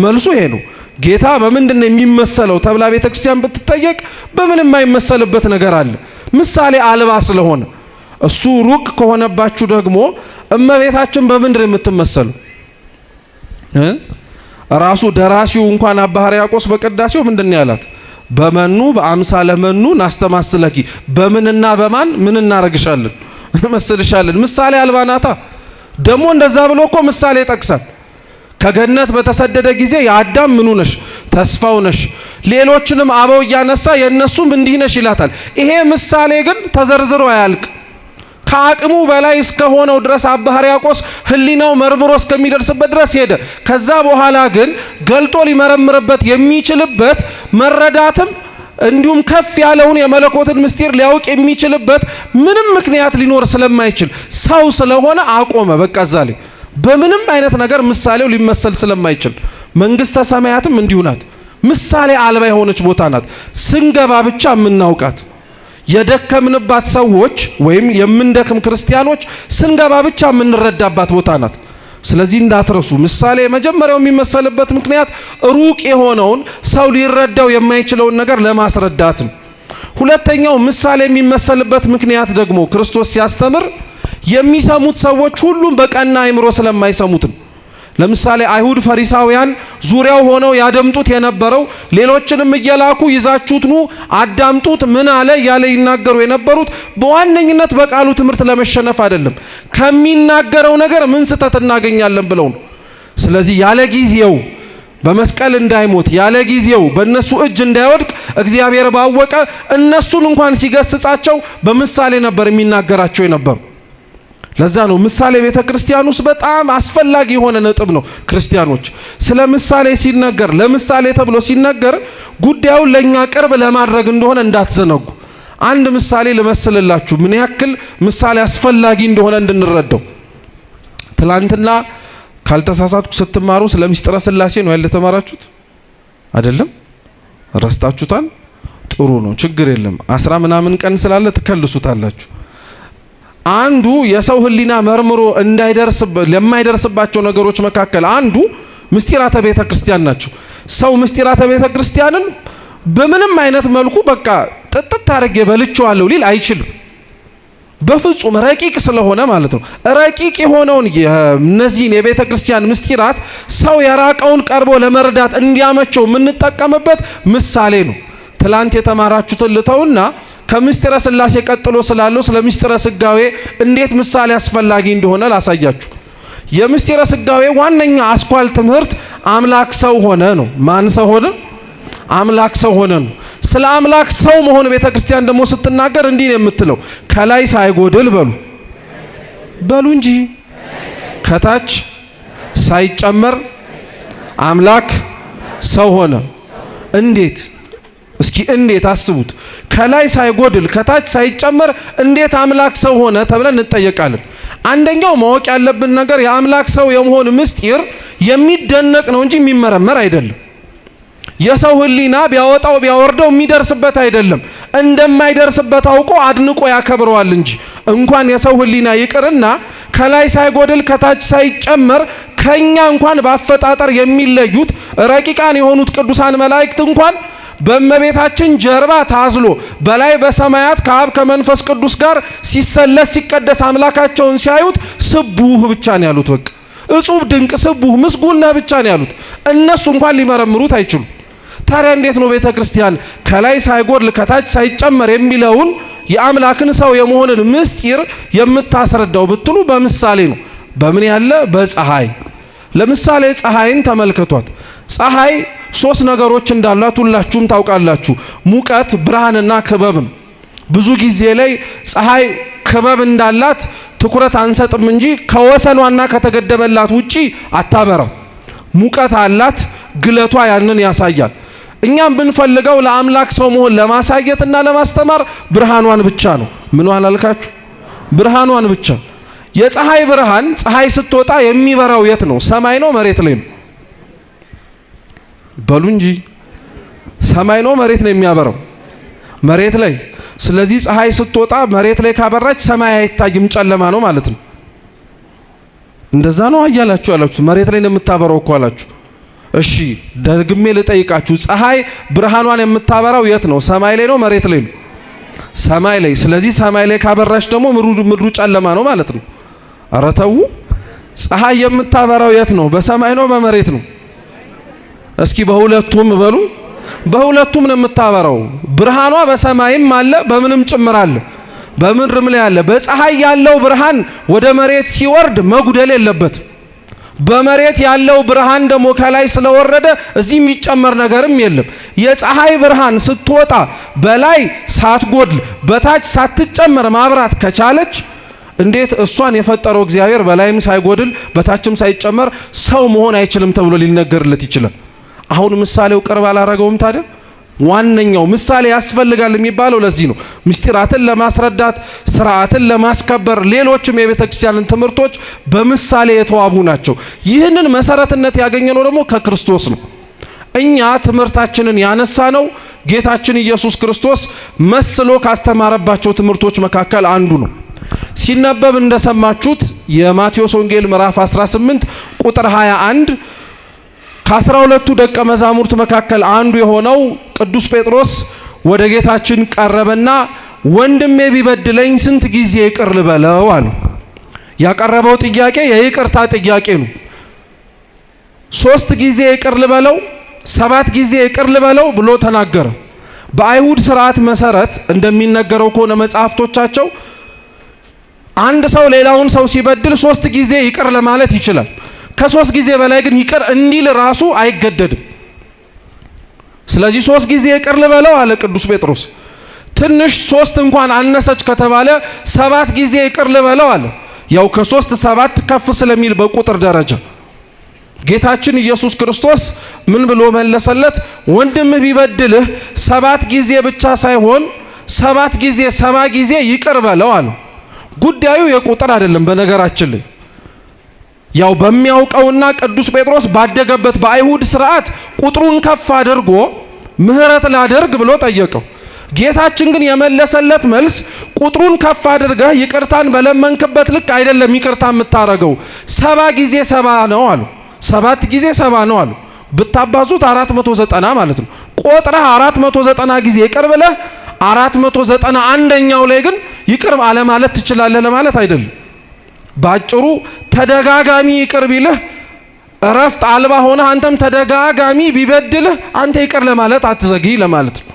መልሱ ይሄ ነው። ጌታ በምንድን ነው የሚመሰለው ተብላ ቤተ ክርስቲያን ብትጠየቅ በምን የማይመሰልበት ነገር አለ? ምሳሌ አልባ ስለሆነ። እሱ ሩቅ ከሆነባችሁ ደግሞ እመቤታችን በምንድን ነው የምትመሰለው? ራሱ ደራሲው እንኳን አባ ሕርያቆስ በቅዳሴው ምንድን ነው ያላት? በመኑ በአምሳለ መኑ ናስተማስለኪ፣ በምንና በማን ምን እናረግሻለን እንመስልሻለን። ምሳሌ አልባ ናታ። ደግሞ እንደዛ ብሎ እኮ ምሳሌ ይጠቅሳል። ከገነት በተሰደደ ጊዜ የአዳም ምኑ ነሽ? ተስፋው ነሽ። ሌሎችንም አበው እያነሳ የእነሱም እንዲህ ነሽ ይላታል። ይሄ ምሳሌ ግን ተዘርዝሮ አያልቅ። ከአቅሙ በላይ እስከሆነው ድረስ አባ ሕርያቆስ ሕሊናው መርምሮ እስከሚደርስበት ድረስ ሄደ። ከዛ በኋላ ግን ገልጦ ሊመረምርበት የሚችልበት መረዳትም እንዲሁም ከፍ ያለውን የመለኮትን ምስጢር ሊያውቅ የሚችልበት ምንም ምክንያት ሊኖር ስለማይችል ሰው ስለሆነ አቆመ። በቃ እዛ ላይ በምንም አይነት ነገር ምሳሌው ሊመሰል ስለማይችል መንግስተ ሰማያትም እንዲሁ ናት። ምሳሌ አልባ የሆነች ቦታ ናት። ስንገባ ብቻ የምናውቃት የደከምንባት ሰዎች ወይም የምንደክም ክርስቲያኖች ስንገባ ብቻ የምንረዳባት ቦታ ናት። ስለዚህ እንዳትረሱ፣ ምሳሌ መጀመሪያው የሚመሰልበት ምክንያት ሩቅ የሆነውን ሰው ሊረዳው የማይችለውን ነገር ለማስረዳት ነው። ሁለተኛው ምሳሌ የሚመሰልበት ምክንያት ደግሞ ክርስቶስ ሲያስተምር የሚሰሙት ሰዎች ሁሉም በቀና አእምሮ ስለማይሰሙት ነው። ለምሳሌ አይሁድ ፈሪሳውያን ዙሪያው ሆነው ያደምጡት የነበረው ሌሎችንም እየላኩ ይዛችሁት ኑ አዳምጡት ምን አለ እያለ ይናገሩ የነበሩት በዋነኝነት በቃሉ ትምህርት ለመሸነፍ አይደለም፣ ከሚናገረው ነገር ምን ስህተት እናገኛለን ብለው ነው። ስለዚህ ያለ ጊዜው በመስቀል እንዳይሞት ያለ ጊዜው በእነሱ እጅ እንዳይወድቅ እግዚአብሔር ባወቀ እነሱን እንኳን ሲገስጻቸው በምሳሌ ነበር የሚናገራቸው የነበሩ። ለዛ ነው ምሳሌ ቤተ ክርስቲያን ውስጥ በጣም አስፈላጊ የሆነ ነጥብ ነው። ክርስቲያኖች ስለ ምሳሌ ሲነገር ለምሳሌ ተብሎ ሲነገር ጉዳዩን ለኛ ቅርብ ለማድረግ እንደሆነ እንዳትዘነጉ። አንድ ምሳሌ ልመስልላችሁ ምን ያክል ምሳሌ አስፈላጊ እንደሆነ እንድንረዳው። ትላንትና ካልተሳሳትኩ ስትማሩ ስለ ምስጢረ ሥላሴ ነው ያለ ተማራችሁት አይደለም? ረስታችሁታል? ጥሩ ነው፣ ችግር የለም። አስራ ምናምን ቀን ስላለ ትከልሱታላችሁ። አንዱ የሰው ሕሊና መርምሮ ለማይደርስባቸው ነገሮች መካከል አንዱ ምስጢራተ ቤተ ክርስቲያን ናቸው። ሰው ምስጢራተ ቤተ ክርስቲያንን በምንም አይነት መልኩ በቃ ጥጥት አድርጌ በልቼዋለሁ ሊል አይችልም። በፍጹም ረቂቅ ስለሆነ ማለት ነው። ረቂቅ የሆነውን እነዚህን የቤተ ክርስቲያን ምስጢራት ሰው የራቀውን ቀርቦ ለመረዳት እንዲያመቸው የምንጠቀምበት ምሳሌ ነው። ትላንት የተማራችሁትን ልተውና ከምስጢረ ሥላሴ ቀጥሎ ስላለው ስለ ምስጢረ ስጋዌ እንዴት ምሳሌ አስፈላጊ እንደሆነ ላሳያችሁ። የምስጢረ ስጋዌ ዋነኛ አስኳል ትምህርት አምላክ ሰው ሆነ ነው። ማን ሰው ሆነ? አምላክ ሰው ሆነ ነው። ስለ አምላክ ሰው መሆን ቤተ ክርስቲያን ደግሞ ስትናገር እንዲህ ነው የምትለው፣ ከላይ ሳይጎድል በሉ በሉ እንጂ ከታች ሳይጨመር አምላክ ሰው ሆነ። እንዴት? እስኪ እንዴት አስቡት። ከላይ ሳይጎድል ከታች ሳይጨመር እንዴት አምላክ ሰው ሆነ ተብለን እንጠየቃለን። አንደኛው ማወቅ ያለብን ነገር የአምላክ ሰው የመሆን ምስጢር የሚደነቅ ነው እንጂ የሚመረመር አይደለም። የሰው ሕሊና ቢያወጣው ቢያወርደው የሚደርስበት አይደለም። እንደማይደርስበት አውቆ አድንቆ ያከብረዋል እንጂ እንኳን የሰው ሕሊና ይቅርና ከላይ ሳይጎድል ከታች ሳይጨመር ከኛ እንኳን በአፈጣጠር የሚለዩት ረቂቃን የሆኑት ቅዱሳን መላእክት እንኳን በእመቤታችን ጀርባ ታዝሎ በላይ በሰማያት ከአብ ከመንፈስ ቅዱስ ጋር ሲሰለስ ሲቀደስ አምላካቸውን ሲያዩት ስቡህ ብቻ ነው ያሉት። በቃ እጹብ ድንቅ ስቡህ ምስጉና ብቻ ነው ያሉት። እነሱ እንኳን ሊመረምሩት አይችሉም። ታዲያ እንዴት ነው ቤተ ክርስቲያን ከላይ ሳይጎድል ከታች ሳይጨመር የሚለውን የአምላክን ሰው የመሆንን ምስጢር የምታስረዳው ብትሉ በምሳሌ ነው። በምን ያለ በፀሐይ። ለምሳሌ ፀሐይን ተመልከቷት። ፀሐይ ሶስት ነገሮች እንዳሏት ሁላችሁም ታውቃላችሁ። ሙቀት፣ ብርሃንና ክበብ ነው። ብዙ ጊዜ ላይ ፀሐይ ክበብ እንዳላት ትኩረት አንሰጥም እንጂ ከወሰኗና ከተገደበላት ውጪ አታበራም። ሙቀት አላት፣ ግለቷ ያንን ያሳያል። እኛም ብንፈልገው ለአምላክ ሰው መሆን ለማሳየትና ለማስተማር ብርሃኗን ብቻ ነው። ምኗን አልካችሁ? ብርሃኗን ብቻ። የፀሐይ ብርሃን ፀሐይ ስትወጣ የሚበራው የት ነው? ሰማይ ነው? መሬት ላይ ነው? በሉ እንጂ ሰማይ ነው መሬት ነው የሚያበራው? መሬት ላይ። ስለዚህ ፀሐይ ስትወጣ መሬት ላይ ካበራች ሰማይ አይታይም፣ ጨለማ ነው ማለት ነው። እንደዛ ነው አያላችሁ ያላችሁ። መሬት ላይ ነው የምታበራው እኮ አላችሁ። እሺ ደግሜ ልጠይቃችሁ፣ ፀሐይ ብርሃኗን የምታበራው የት ነው? ሰማይ ላይ ነው መሬት ላይ ነው? ሰማይ ላይ። ስለዚህ ሰማይ ላይ ካበራች ደግሞ ምድሩ ጨለማ ነው ማለት ነው። ኧረ ተው። ፀሐይ የምታበራው የት ነው? በሰማይ ነው በመሬት ነው? እስኪ በሁለቱም በሉ። በሁለቱም ነው የምታበራው። ብርሃኗ በሰማይም አለ በምንም ጭምር አለ፣ በምድርም ላይ አለ። በፀሐይ ያለው ብርሃን ወደ መሬት ሲወርድ መጉደል የለበትም። በመሬት ያለው ብርሃን ደግሞ ከላይ ስለወረደ እዚህ የሚጨመር ነገርም የለም። የፀሐይ ብርሃን ስትወጣ በላይ ሳትጎድል በታች ሳትጨመር ማብራት ከቻለች እንዴት እሷን የፈጠረው እግዚአብሔር በላይም ሳይጎድል በታችም ሳይጨመር ሰው መሆን አይችልም ተብሎ ሊነገርለት ይችላል? አሁን ምሳሌው ቅርብ አላረገውም ታዲያ? ዋነኛው ምሳሌ ያስፈልጋል የሚባለው ለዚህ ነው። ምስጢራትን ለማስረዳት፣ ስርዓትን ለማስከበር፣ ሌሎችም የቤተ ክርስቲያንን ትምህርቶች በምሳሌ የተዋቡ ናቸው። ይህንን መሰረትነት ያገኘነው ደግሞ ከክርስቶስ ነው። እኛ ትምህርታችንን ያነሳነው ጌታችን ኢየሱስ ክርስቶስ መስሎ ካስተማረባቸው ትምህርቶች መካከል አንዱ ነው። ሲነበብ እንደሰማችሁት የማቴዎስ ወንጌል ምዕራፍ 18 ቁጥር 21 ከ12ቱ ደቀ መዛሙርት መካከል አንዱ የሆነው ቅዱስ ጴጥሮስ ወደ ጌታችን ቀረበና ወንድሜ ቢበድለኝ ስንት ጊዜ ይቅር ልበለው አለው። ያቀረበው ጥያቄ የይቅርታ ጥያቄ ነው። 3 ጊዜ ይቅር ልበለው፣ 7 ጊዜ ይቅር ልበለው ብሎ ተናገረ። በአይሁድ ስርዓት መሰረት እንደሚነገረው ከሆነ መጽሐፍቶቻቸው አንድ ሰው ሌላውን ሰው ሲበድል 3 ጊዜ ይቅር ለማለት ይችላል። ከ3 ጊዜ በላይ ግን ይቅር እንዲል ራሱ አይገደድም። ስለዚህ 3 ጊዜ ይቅር ልበለው አለ ቅዱስ ጴጥሮስ። ትንሽ 3 እንኳን አነሰች ከተባለ 7 ጊዜ ይቅር ልበለው አለ። ያው ከ3 7 ከፍ ስለሚል በቁጥር ደረጃ ጌታችን ኢየሱስ ክርስቶስ ምን ብሎ መለሰለት? ወንድምህ ቢበድልህ 7 ጊዜ ብቻ ሳይሆን 7 ጊዜ 70 ጊዜ ይቅር በለው አለው። ጉዳዩ የቁጥር አይደለም። በነገራችን ላይ ያው በሚያውቀውና ቅዱስ ጴጥሮስ ባደገበት በአይሁድ ስርዓት ቁጥሩን ከፍ አድርጎ ምህረት ላደርግ ብሎ ጠየቀው። ጌታችን ግን የመለሰለት መልስ ቁጥሩን ከፍ አድርገህ ይቅርታን በለመንክበት ልክ አይደለም ይቅርታ የምታረገው፣ 70 ጊዜ 70 ነው አሉ። 7 ጊዜ 70 ነው አሉ። ብታባዙት 490 ማለት ነው። ቆጥረህ 490 ጊዜ ይቅር ብለህ 491ኛው ላይ ግን ይቅር አለማለት ትችላለህ ለማለት አይደለም። ባጭሩ ተደጋጋሚ ይቅር ቢልህ እረፍት አልባ ሆነ አንተም ተደጋጋሚ ቢበድልህ አንተ ይቅር ለማለት አትዘግይ ለማለት ነው።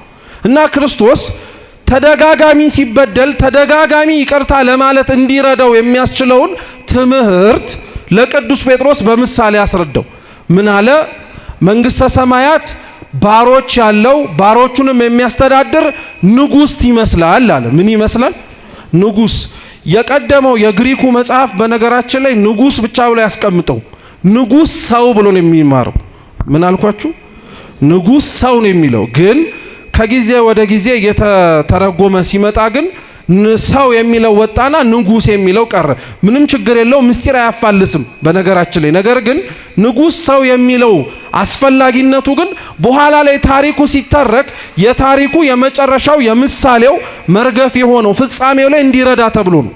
እና ክርስቶስ ተደጋጋሚ ሲበደል ተደጋጋሚ ይቅርታ ለማለት እንዲረዳው የሚያስችለውን ትምህርት ለቅዱስ ጴጥሮስ በምሳሌ አስረዳው። ምን አለ? መንግሥተ ሰማያት ባሮች ያለው ባሮቹንም የሚያስተዳድር ንጉሥ ይመስላል አለ። ምን ይመስላል? ንጉሥ። የቀደመው የግሪኩ መጽሐፍ በነገራችን ላይ ንጉሥ ብቻ ብሎ ያስቀምጠው ንጉሥ ሰው ብሎ ነው የሚማረው። ምን አልኳችሁ? ንጉሥ ሰው ነው የሚለው ግን ከጊዜ ወደ ጊዜ እየተተረጎመ ሲመጣ ግን ሰው የሚለው ወጣና ንጉሥ የሚለው ቀረ። ምንም ችግር የለው፣ ምስጢር አያፋልስም በነገራችን ላይ። ነገር ግን ንጉሥ ሰው የሚለው አስፈላጊነቱ ግን በኋላ ላይ ታሪኩ ሲተረክ የታሪኩ የመጨረሻው የምሳሌው መርገፍ የሆነው ፍጻሜው ላይ እንዲረዳ ተብሎ ነው።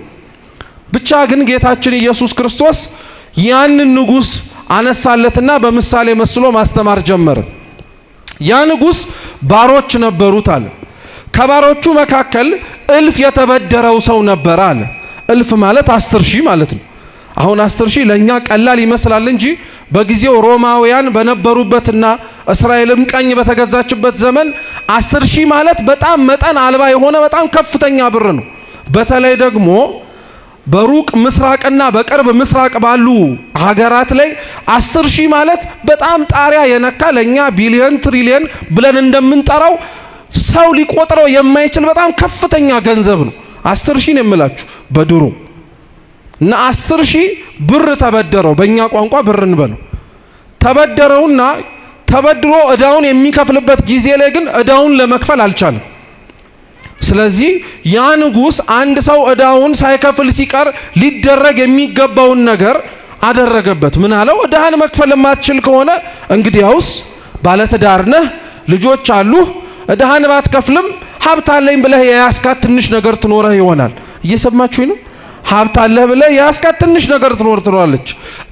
ብቻ ግን ጌታችን ኢየሱስ ክርስቶስ ያንን ንጉሥ አነሳለትና በምሳሌ መስሎ ማስተማር ጀመረ። ያ ንጉሥ ባሮች ነበሩት አለ። ከባሮቹ መካከል እልፍ የተበደረው ሰው ነበር አለ። እልፍ ማለት 10,000 ማለት ነው። አሁን 10,000 ለኛ ቀላል ይመስላል እንጂ በጊዜው ሮማውያን በነበሩበትና እስራኤልም ቀኝ በተገዛችበት ዘመን 10,000 ማለት በጣም መጠን አልባ የሆነ በጣም ከፍተኛ ብር ነው። በተለይ ደግሞ በሩቅ ምስራቅና በቅርብ ምስራቅ ባሉ ሀገራት ላይ 10,000 ማለት በጣም ጣሪያ የነካ፣ ለኛ ቢሊዮን ትሪሊየን ብለን እንደምንጠራው ሰው ሊቆጥረው የማይችል በጣም ከፍተኛ ገንዘብ ነው። 10,000 ነው የምላችሁ በድሮ። እና 10,000 ብር ተበደረው፣ በእኛ ቋንቋ ብር እንበለው። ተበደረውና ተበድሮ እዳውን የሚከፍልበት ጊዜ ላይ ግን እዳውን ለመክፈል አልቻለም። ስለዚህ ያ ንጉስ አንድ ሰው እዳውን ሳይከፍል ሲቀር ሊደረግ የሚገባውን ነገር አደረገበት። ምን አለው? እዳህን መክፈል የማትችል ከሆነ እንግዲያውስ ባለትዳር ነህ፣ ልጆች አሉህ፣ እዳህን ባትከፍልም ሀብት አለኝ ብለህ የያዝካት ትንሽ ነገር ትኖረህ ይሆናል። እየሰማችሁኝ ነው? ሀብት አለህ ብለህ የያዝካት ትንሽ ነገር ትኖር ትኖራለች።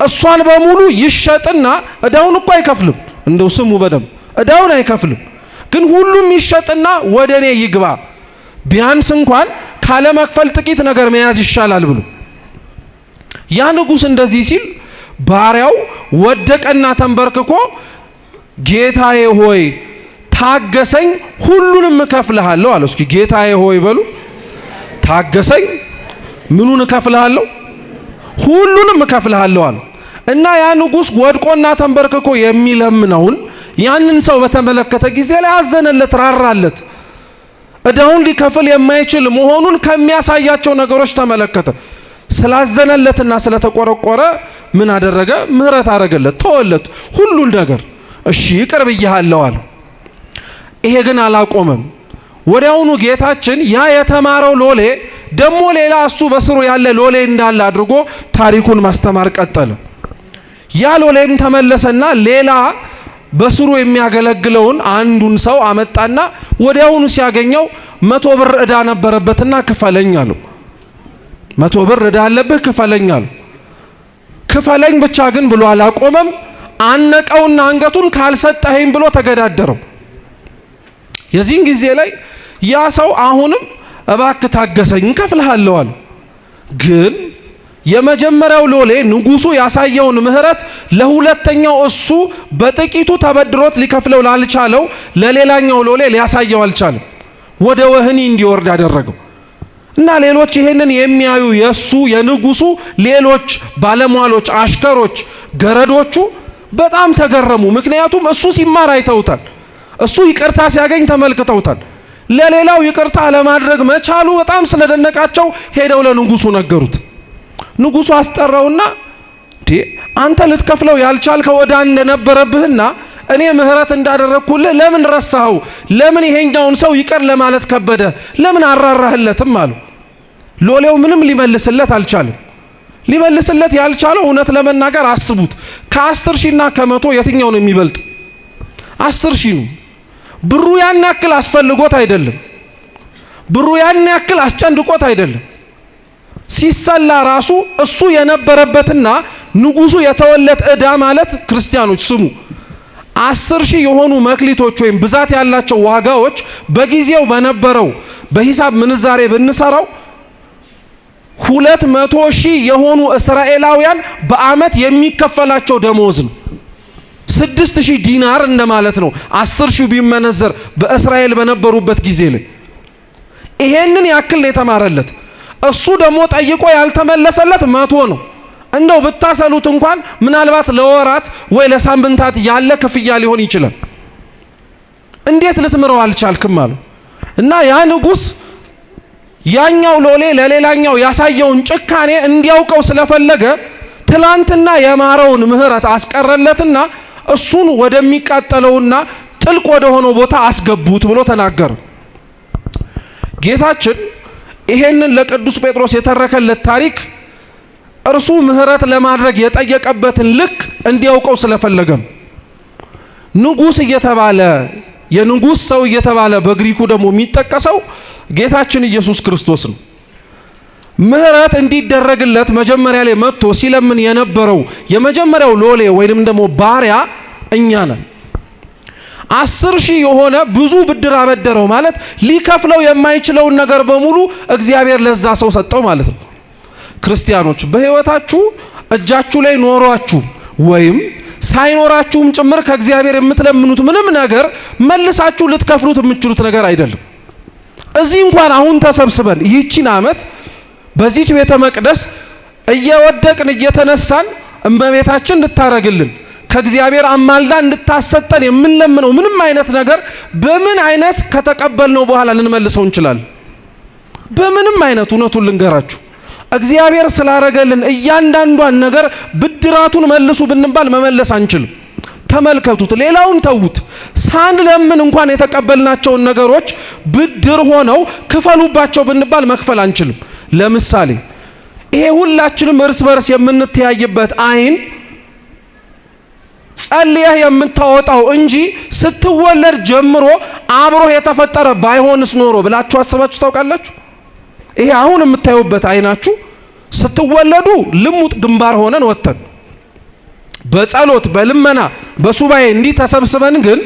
እሷን በሙሉ ይሸጥና እዳውን እኮ አይከፍልም። እንደው ስሙ በደንብ፣ እዳውን አይከፍልም፣ ግን ሁሉም ይሸጥና ወደ እኔ ይግባ፣ ቢያንስ እንኳን ካለመክፈል ጥቂት ነገር መያዝ ይሻላል ብሎ ያ ንጉስ እንደዚህ ሲል ባሪያው ወደቀና ተንበርክኮ ጌታዬ ሆይ ታገሰኝ፣ ሁሉንም እከፍልሃለሁ አለ። እስኪ ጌታዬ ሆይ በሉ። ታገሰኝ፣ ምኑን እከፍልሃለሁ? ሁሉንም እከፍልሃለሁ አለ። እና ያ ንጉስ ወድቆና ተንበርክኮ የሚለምነውን ያንን ሰው በተመለከተ ጊዜ ላይ አዘነለት፣ ራራለት። እዳውን ሊከፍል የማይችል መሆኑን ከሚያሳያቸው ነገሮች ተመለከተ። ስላዘነለትና ስለተቆረቆረ ምን አደረገ? ምህረት አደረገለት፣ ተወለት ሁሉን ነገር። እሺ ይቅር ብያለሁ አለ። ይሄ ግን አላቆመም። ወዲያውኑ ጌታችን ያ የተማረው ሎሌ ደግሞ ሌላ እሱ በስሩ ያለ ሎሌ እንዳለ አድርጎ ታሪኩን ማስተማር ቀጠለ። ያ ሎሌም ተመለሰና ሌላ በስሩ የሚያገለግለውን አንዱን ሰው አመጣና ወዲያውኑ ሲያገኘው 100 ብር ዕዳ ነበረበትና ክፈለኝ አለው። 100 ብር ዕዳ አለብህ ክፈለኝ አለው። ክፈለኝ ብቻ ግን ብሎ አላቆመም። አነቀውና አንገቱን ካልሰጠኸኝ ብሎ ተገዳደረው። የዚህን ጊዜ ላይ ያ ሰው አሁንም እባክህ ታገሰኝ እንከፍልሃለሁ አለ። ግን የመጀመሪያው ሎሌ ንጉሱ ያሳየውን ምህረት ለሁለተኛው እሱ በጥቂቱ ተበድሮት ሊከፍለው ላልቻለው ለሌላኛው ሎሌ ሊያሳየው አልቻለም። ወደ ወህኒ እንዲወርድ አደረገው። እና ሌሎች ይሄንን የሚያዩ የሱ የንጉሱ ሌሎች ባለሟሎች፣ አሽከሮች፣ ገረዶቹ በጣም ተገረሙ። ምክንያቱም እሱ ሲማር አይተውታል። እሱ ይቅርታ ሲያገኝ ተመልክተውታል። ለሌላው ይቅርታ ለማድረግ መቻሉ በጣም ስለደነቃቸው ሄደው ለንጉሱ ነገሩት። ንጉሱ አስጠራውና አንተ ልትከፍለው ያልቻልከው ዕዳ እንደነበረብህና እኔ ምህረት እንዳደረግኩልህ ለምን ረሳኸው? ለምን ይሄኛውን ሰው ይቅር ለማለት ከበደ? ለምን አራራህለትም አሉ። ሎሌው ምንም ሊመልስለት አልቻለም። ሊመልስለት ያልቻለው እውነት ለመናገር አስቡት፣ ከ10,000ና ከ100 የትኛው ነው የሚበልጥ? 10,000 ነው። ብሩ ያን ያክል አስፈልጎት አይደለም። ብሩ ያን ያክል አስጨንቆት አይደለም። ሲሰላ ራሱ እሱ የነበረበትና ንጉሱ የተወለት ዕዳ ማለት፣ ክርስቲያኖች ስሙ፣ 10,000 የሆኑ መክሊቶች ወይም ብዛት ያላቸው ዋጋዎች በጊዜው በነበረው በሂሳብ ምንዛሬ ብንሰራው 200,000 የሆኑ እስራኤላውያን በአመት የሚከፈላቸው ደሞዝ ነው። 6,000 ዲናር እንደማለት ነው። 10,000 ቢመነዘር በእስራኤል በነበሩበት ጊዜ ላይ ይሄንን ያክል ነው የተማረለት። እሱ ደግሞ ጠይቆ ያልተመለሰለት 100 ነው። እንደው ብታሰሉት እንኳን ምናልባት ለወራት ወይ ለሳምንታት ያለ ክፍያ ሊሆን ይችላል። እንዴት ልትምረው አልቻልክም አሉ። እና ያ ንጉስ ያኛው ሎሌ ለሌላኛው ያሳየውን ጭካኔ እንዲያውቀው ስለፈለገ ትላንትና የማረውን ምህረት አስቀረለትና እሱን ወደሚቃጠለውና ጥልቅ ወደ ሆነው ቦታ አስገቡት ብሎ ተናገረ። ጌታችን ይሄንን ለቅዱስ ጴጥሮስ የተረከለት ታሪክ እርሱ ምህረት ለማድረግ የጠየቀበትን ልክ እንዲያውቀው ስለፈለገ ነው። ንጉስ እየተባለ፣ የንጉስ ሰው እየተባለ በግሪኩ ደግሞ የሚጠቀሰው ጌታችን ኢየሱስ ክርስቶስ ነው። ምህረት እንዲደረግለት መጀመሪያ ላይ መጥቶ ሲለምን የነበረው የመጀመሪያው ሎሌ ወይንም ደግሞ ባሪያ እኛ ነን። 10,000 የሆነ ብዙ ብድር አበደረው ማለት ሊከፍለው የማይችለውን ነገር በሙሉ እግዚአብሔር ለዛ ሰው ሰጠው ማለት ነው። ክርስቲያኖች በሕይወታችሁ እጃችሁ ላይ ኖሯችሁ ወይም ሳይኖራችሁም ጭምር ከእግዚአብሔር የምትለምኑት ምንም ነገር መልሳችሁ ልትከፍሉት የምትችሉት ነገር አይደለም። እዚህ እንኳን አሁን ተሰብስበን ይህቺን ዓመት በዚች ቤተ መቅደስ እየወደቅን እየተነሳን እመቤታችን እንድታረግልን ከእግዚአብሔር አማልዳ እንድታሰጠን የምንለምነው ምንም አይነት ነገር በምን አይነት ከተቀበልነው በኋላ ልንመልሰው እንችላለን? በምንም አይነት። እውነቱን ልንገራችሁ፣ እግዚአብሔር ስላረገልን እያንዳንዷን ነገር ብድራቱን መልሱ ብንባል መመለስ አንችልም። ተመልከቱት፣ ሌላውን ተዉት። ሳንለምን እንኳን የተቀበልናቸውን ነገሮች ብድር ሆነው ክፈሉባቸው ብንባል መክፈል አንችልም። ለምሳሌ ይሄ ሁላችንም እርስ በርስ የምንተያይበት አይን ጸልየህ የምታወጣው እንጂ ስትወለድ ጀምሮ አብሮህ የተፈጠረ ባይሆንስ ኖሮ ብላችሁ አስባችሁ ታውቃላችሁ? ይሄ አሁን የምታዩበት አይናችሁ ስትወለዱ ልሙጥ ግንባር ሆነን ወጥተን በጸሎት በልመና በሱባኤ እንዲህ ተሰብስበን ግን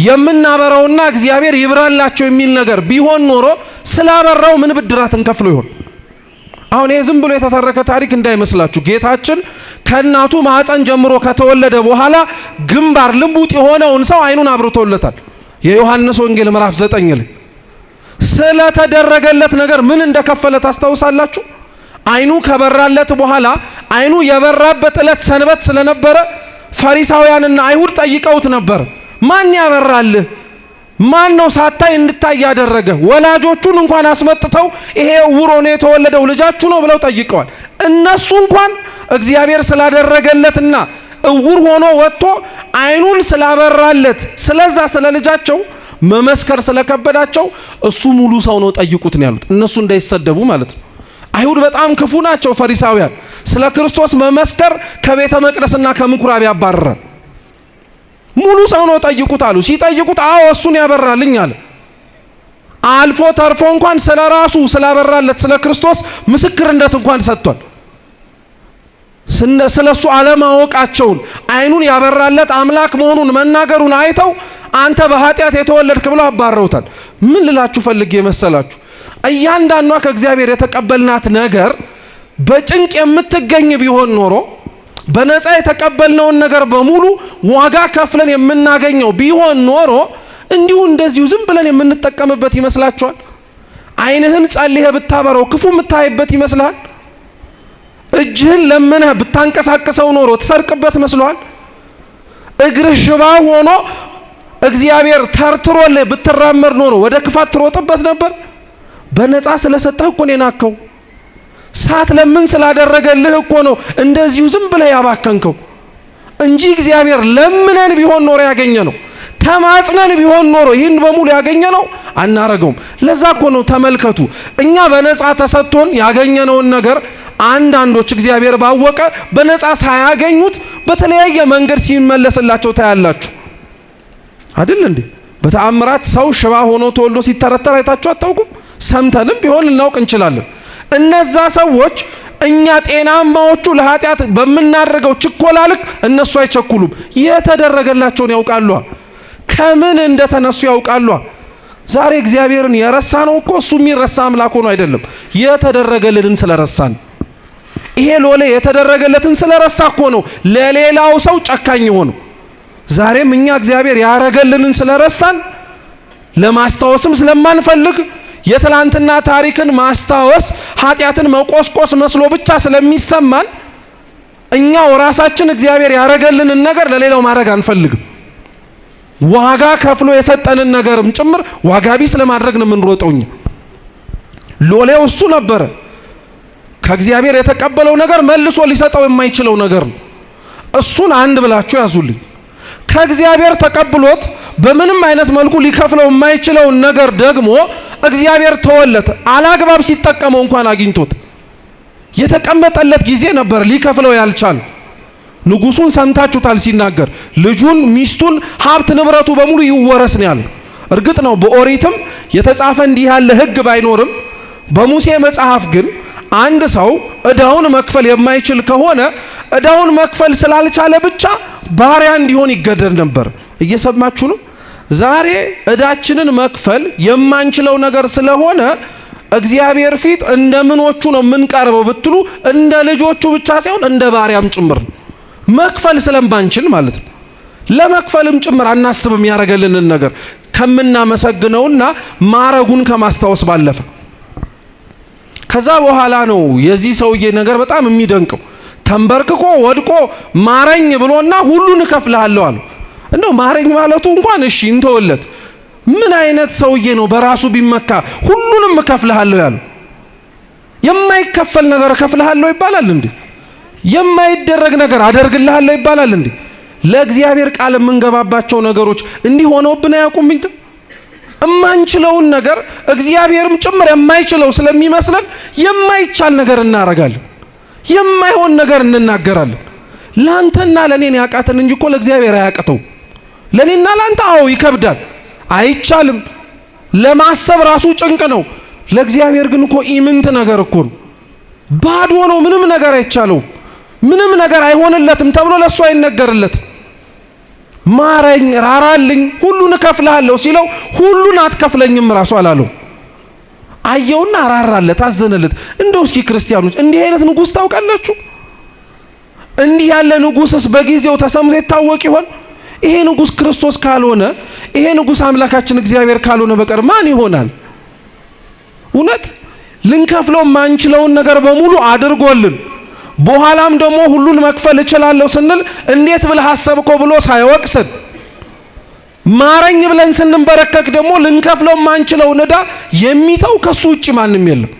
የምናበራውና እግዚአብሔር ይብራላቸው የሚል ነገር ቢሆን ኖሮ ስላበራው ምን ብድራት እንከፍሎ ይሆን? አሁን ይሄ ዝም ብሎ የተተረከ ታሪክ እንዳይመስላችሁ። ጌታችን ከእናቱ ማዕፀን ጀምሮ ከተወለደ በኋላ ግንባር ልሙጥ የሆነውን ሰው አይኑን አብርቶለታል። የዮሐንስ ወንጌል ምዕራፍ 9 ላይ ስለተደረገለት ነገር ምን እንደከፈለ ታስታውሳላችሁ? አይኑ ከበራለት በኋላ አይኑ የበራበት ዕለት ሰንበት ስለነበረ ፈሪሳውያንና አይሁድ ጠይቀውት ነበር። ማን ያበራልህ? ማን ነው ሳታይ እንድታይ ያደረገ? ወላጆቹን እንኳን አስመጥተው ይሄ ዕውር ሆኖ የተወለደው ልጃችሁ ነው ብለው ጠይቀዋል። እነሱ እንኳን እግዚአብሔር ስላደረገለትና ዕውር ሆኖ ወጥቶ አይኑን ስላበራለት ስለዛ ስለ ልጃቸው መመስከር ስለከበዳቸው እሱ ሙሉ ሰው ነው ጠይቁት ነው ያሉት። እነሱ እንዳይሰደቡ ማለት ነው። አይሁድ በጣም ክፉ ናቸው። ፈሪሳውያን ስለ ክርስቶስ መመስከር ከቤተ መቅደስና ከምኩራብ ያባረራል። ሙሉ ሰው ነው ጠይቁት አሉ። ሲጠይቁት አዎ እሱን ያበራልኝ አለ። አልፎ ተርፎ እንኳን ስለ ራሱ ስላበራለት ስለ ክርስቶስ ምስክርነት እንኳን ሰጥቷል። ስለ እሱ አለማወቃቸውን አይኑን ያበራለት አምላክ መሆኑን መናገሩን አይተው አንተ በኃጢአት የተወለድክ ብለው አባረውታል። ምን ልላችሁ ፈልጌ መሰላችሁ? እያንዳንዷ ከእግዚአብሔር የተቀበልናት ነገር በጭንቅ የምትገኝ ቢሆን ኖሮ፣ በነፃ የተቀበልነውን ነገር በሙሉ ዋጋ ከፍለን የምናገኘው ቢሆን ኖሮ እንዲሁ እንደዚሁ ዝም ብለን የምንጠቀምበት ይመስላችኋል? ዓይንህን ጸልየህ ብታበረው ክፉ የምታይበት ይመስልሃል? እጅህን ለምነህ ብታንቀሳቅሰው ኖሮ ትሰርቅበት መስሎሃል? እግርህ ሽባ ሆኖ እግዚአብሔር ተርትሮልህ ብትራመድ ኖሮ ወደ ክፋት ትሮጥበት ነበር? በነፃ ስለሰጠህ እኮ ነው የናከው። ሳት ለምን ስላደረገልህ እኮ ነው እንደዚሁ ዝም ብለህ ያባከንከው እንጂ እግዚአብሔር ለምነን ቢሆን ኖሮ ያገኘ ነው፣ ተማጽነን ቢሆን ኖሮ ይህን በሙሉ ያገኘ ነው አናረገውም። ለዛ እኮ ነው ተመልከቱ፣ እኛ በነፃ ተሰጥቶን ያገኘነውን ነገር አንዳንዶች እግዚአብሔር ባወቀ በነፃ ሳያገኙት በተለያየ መንገድ ሲመለስላቸው ታያላችሁ። አይደል እንዴ? በተአምራት ሰው ሽባ ሆኖ ተወልዶ ሲተረተር አይታችሁ አታውቁም? ሰምተንም ቢሆን ልናውቅ እንችላለን። እነዛ ሰዎች እኛ ጤናማዎቹ ለኃጢአት በምናደርገው ችኮላ ልክ እነሱ አይቸኩሉም። የተደረገላቸውን ያውቃሉ። ከምን እንደተነሱ ያውቃሉ። ዛሬ እግዚአብሔርን የረሳ ነው እኮ እሱ የሚረሳ አምላክ ሆኖ አይደለም፣ የተደረገልንን ስለረሳን። ይሄ ሎሌ የተደረገለትን ስለረሳ እኮ ነው ለሌላው ሰው ጨካኝ ሆኖ። ዛሬም እኛ እግዚአብሔር ያረገልንን ስለረሳን፣ ለማስታወስም ስለማንፈልግ፣ የትላንትና ታሪክን ማስታወስ ኃጢአትን መቆስቆስ መስሎ ብቻ ስለሚሰማን እኛው ራሳችን እግዚአብሔር ያረገልንን ነገር ለሌላው ማድረግ አንፈልግም። ዋጋ ከፍሎ የሰጠንን ነገርም ጭምር ዋጋ ቢስ ለማድረግ ነው የምንሮጠው። እኛ ሎሌው እሱ ነበረ። ከእግዚአብሔር የተቀበለው ነገር መልሶ ሊሰጠው የማይችለው ነገር ነው። እሱን አንድ ብላችሁ ያዙልኝ። ከእግዚአብሔር ተቀብሎት በምንም አይነት መልኩ ሊከፍለው የማይችለውን ነገር ደግሞ እግዚአብሔር ተወለት። አላግባብ ሲጠቀመው እንኳን አግኝቶት የተቀመጠለት ጊዜ ነበር ሊከፍለው ያልቻል። ንጉሱን ሰምታችሁታል ሲናገር ልጁን፣ ሚስቱን፣ ሀብት ንብረቱ በሙሉ ይወረስ ነው ያለው። እርግጥ ነው በኦሪትም የተጻፈ እንዲህ ያለ ሕግ ባይኖርም በሙሴ መጽሐፍ ግን አንድ ሰው እዳውን መክፈል የማይችል ከሆነ እዳውን መክፈል ስላልቻለ ብቻ ባሪያ እንዲሆን ይገደድ ነበር። እየሰማችሁ ነው። ዛሬ እዳችንን መክፈል የማንችለው ነገር ስለሆነ እግዚአብሔር ፊት እንደ ምኖቹ ነው የምንቀርበው ብትሉ እንደ ልጆቹ ብቻ ሳይሆን እንደ ባሪያም ጭምር ነው። መክፈል ስለማንችል ማለት ነው። ለመክፈልም ጭምር አናስብም ያረገልንን ነገር ከምናመሰግነውና ማረጉን ከማስታወስ ባለፈ። ከዛ በኋላ ነው የዚህ ሰውዬ ነገር በጣም የሚደንቀው። ተንበርክኮ ወድቆ ማረኝ ብሎና ሁሉን እከፍልሃለሁ አለው። እንደው ማረኝ ማለቱ እንኳን እሺ እንተወለት። ምን አይነት ሰውዬ ነው በራሱ ቢመካ ሁሉንም እከፍልሃለሁ ያለው? የማይከፈል ነገር እከፍልሃለሁ ይባላል እንዴ? የማይደረግ ነገር አደርግልሃለሁ ይባላል እንዴ? ለእግዚአብሔር ቃል የምንገባባቸው ነገሮች እንዲህ ሆነውብን አያውቁም። እንዴ እማንችለውን ነገር እግዚአብሔርም ጭምር የማይችለው ስለሚመስለን የማይቻል ነገር እናረጋለን፣ የማይሆን ነገር እንናገራለን። ላንተና ለኔን ያቃተን እንጂ እኮ ለእግዚአብሔር አያቅተው። ለኔና ላንተ አዎ ይከብዳል፣ አይቻልም፣ ለማሰብ ራሱ ጭንቅ ነው። ለእግዚአብሔር ግን እኮ ኢምንት ነገር እኮ ነው፣ ባዶ ነው። ምንም ነገር አይቻለውም፣ ምንም ነገር አይሆንለትም ተብሎ ለሱ አይነገርለትም። ማረኝ፣ ራራልኝ፣ ሁሉን እከፍልሃለሁ ሲለው ሁሉን አትከፍለኝም ራሱ አላለው። አየውና ራራለት፣ አዘነለት። እንደው እስኪ ክርስቲያኖች እንዲህ አይነት ንጉስ ታውቃላችሁ? እንዲህ ያለ ንጉስስ በጊዜው ተሰምቶ ይታወቅ ይሆን? ይሄ ንጉስ ክርስቶስ ካልሆነ፣ ይሄ ንጉስ አምላካችን እግዚአብሔር ካልሆነ በቀር ማን ይሆናል? እውነት ልንከፍለው ማንችለውን ነገር በሙሉ አድርጎልን በኋላም ደግሞ ሁሉን መክፈል እችላለሁ ስንል እንዴት ብለህ አሰብከው ብሎ ሳይወቅስን ማረኝ ብለን ስንንበረከክ ደግሞ ልንከፍለው ማንችለውን ዕዳ የሚተው ከሱ ውጭ ማንም የለም።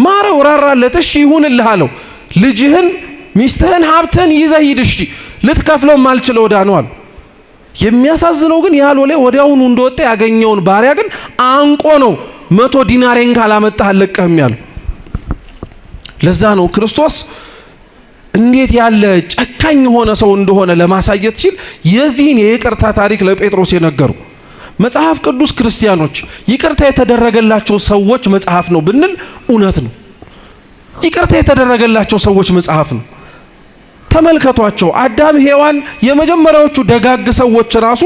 ማረው፣ ራራለት፣ እሺ ይሁንልህ አለው። ልጅህን፣ ሚስትህን፣ ሀብትህን ይዘህ ሂድ፣ እሺ ልትከፍለው ማልችለው ዕዳ ነው አለ። የሚያሳዝነው ግን ያ ሎሌ ወዲያውኑ እንደወጣ ያገኘውን ባሪያ ግን አንቆ ነው 100 ዲናሬን ካላመጣህ አልለቅህም ያለው። ለዛ ነው ክርስቶስ እንዴት ያለ ጨካኝ የሆነ ሰው እንደሆነ ለማሳየት ሲል የዚህን የይቅርታ ታሪክ ለጴጥሮስ የነገሩ። መጽሐፍ ቅዱስ ክርስቲያኖች ይቅርታ የተደረገላቸው ሰዎች መጽሐፍ ነው ብንል እውነት ነው። ይቅርታ የተደረገላቸው ሰዎች መጽሐፍ ነው። ተመልከቷቸው። አዳም ሔዋን የመጀመሪያዎቹ ደጋግ ሰዎች ራሱ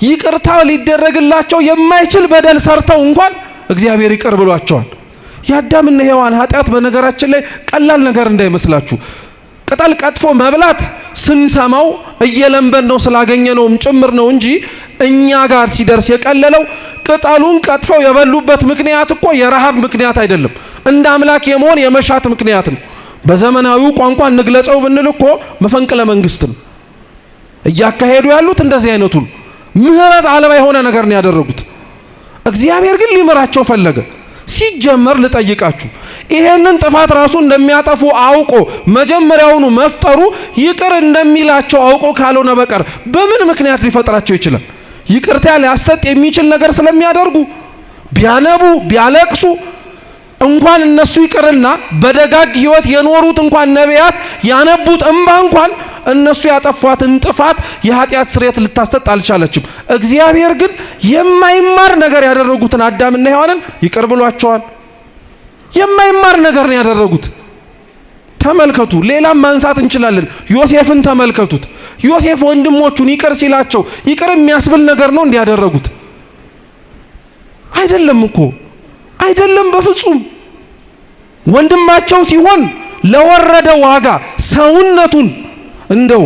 ይቅርታ ሊደረግላቸው የማይችል በደል ሰርተው እንኳን እግዚአብሔር ይቅር ብሏቸዋል። የአዳምና ሔዋን ኃጢአት በነገራችን ላይ ቀላል ነገር እንዳይመስላችሁ። ቅጠል ቀጥፎ መብላት ስንሰማው እየለንበን ነው ስላገኘነውም ጭምር ነው እንጂ እኛ ጋር ሲደርስ የቀለለው ቅጠሉን ቀጥፈው የበሉበት ምክንያት እኮ የረሃብ ምክንያት አይደለም፣ እንደ አምላክ የመሆን የመሻት ምክንያት ነው። በዘመናዊው ቋንቋ እንግለጸው ብንል እኮ መፈንቅለ መንግስት ነው እያካሄዱ ያሉት። እንደዚህ አይነቱን ምህረት አልባ የሆነ ነገር ነው ያደረጉት። እግዚአብሔር ግን ሊምራቸው ፈለገ። ሲጀመር ልጠይቃችሁ፣ ይሄንን ጥፋት ራሱ እንደሚያጠፉ አውቆ መጀመሪያውኑ መፍጠሩ ይቅር እንደሚላቸው አውቆ ካልሆነ በቀር በምን ምክንያት ሊፈጥራቸው ይችላል? ይቅርታ ሊያሰጥ የሚችል ነገር ስለሚያደርጉ ቢያነቡ ቢያለቅሱ እንኳን እነሱ ይቅርና በደጋግ ሕይወት የኖሩት እንኳን ነቢያት ያነቡት እምባ እንኳን እነሱ ያጠፏትን ጥፋት የኃጢአት ስርየት ልታሰጥ አልቻለችም። እግዚአብሔር ግን የማይማር ነገር ያደረጉትን አዳምና ሔዋንን ይቅር ብሏቸዋል። የማይማር ነገር ነው ያደረጉት። ተመልከቱ። ሌላም ማንሳት እንችላለን። ዮሴፍን ተመልከቱት። ዮሴፍ ወንድሞቹን ይቅር ሲላቸው ይቅር የሚያስብል ነገር ነው እንዲያደረጉት አይደለም እኮ አይደለም፣ በፍጹም ወንድማቸው ሲሆን ለወረደ ዋጋ ሰውነቱን እንደው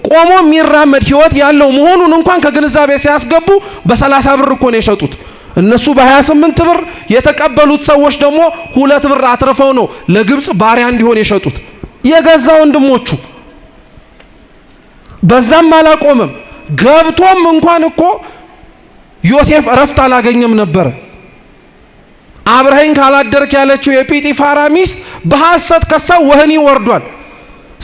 ቆሞ የሚራመድ ህይወት ያለው መሆኑን እንኳን ከግንዛቤ ሲያስገቡ በ30 ብር እኮ ነው የሸጡት። እነሱ በ28 ብር የተቀበሉት ሰዎች ደግሞ 2 ብር አትርፈው ነው ለግብፅ ባሪያ እንዲሆን የሸጡት የገዛ ወንድሞቹ። በዛም አላቆመም። ገብቶም እንኳን እኮ ዮሴፍ እረፍት አላገኘም ነበር። አብረኸኝ ካላደርክ ያለችው የጲጢፋራ ሚስት በሐሰት ከሳው ወህኒ ወርዷል።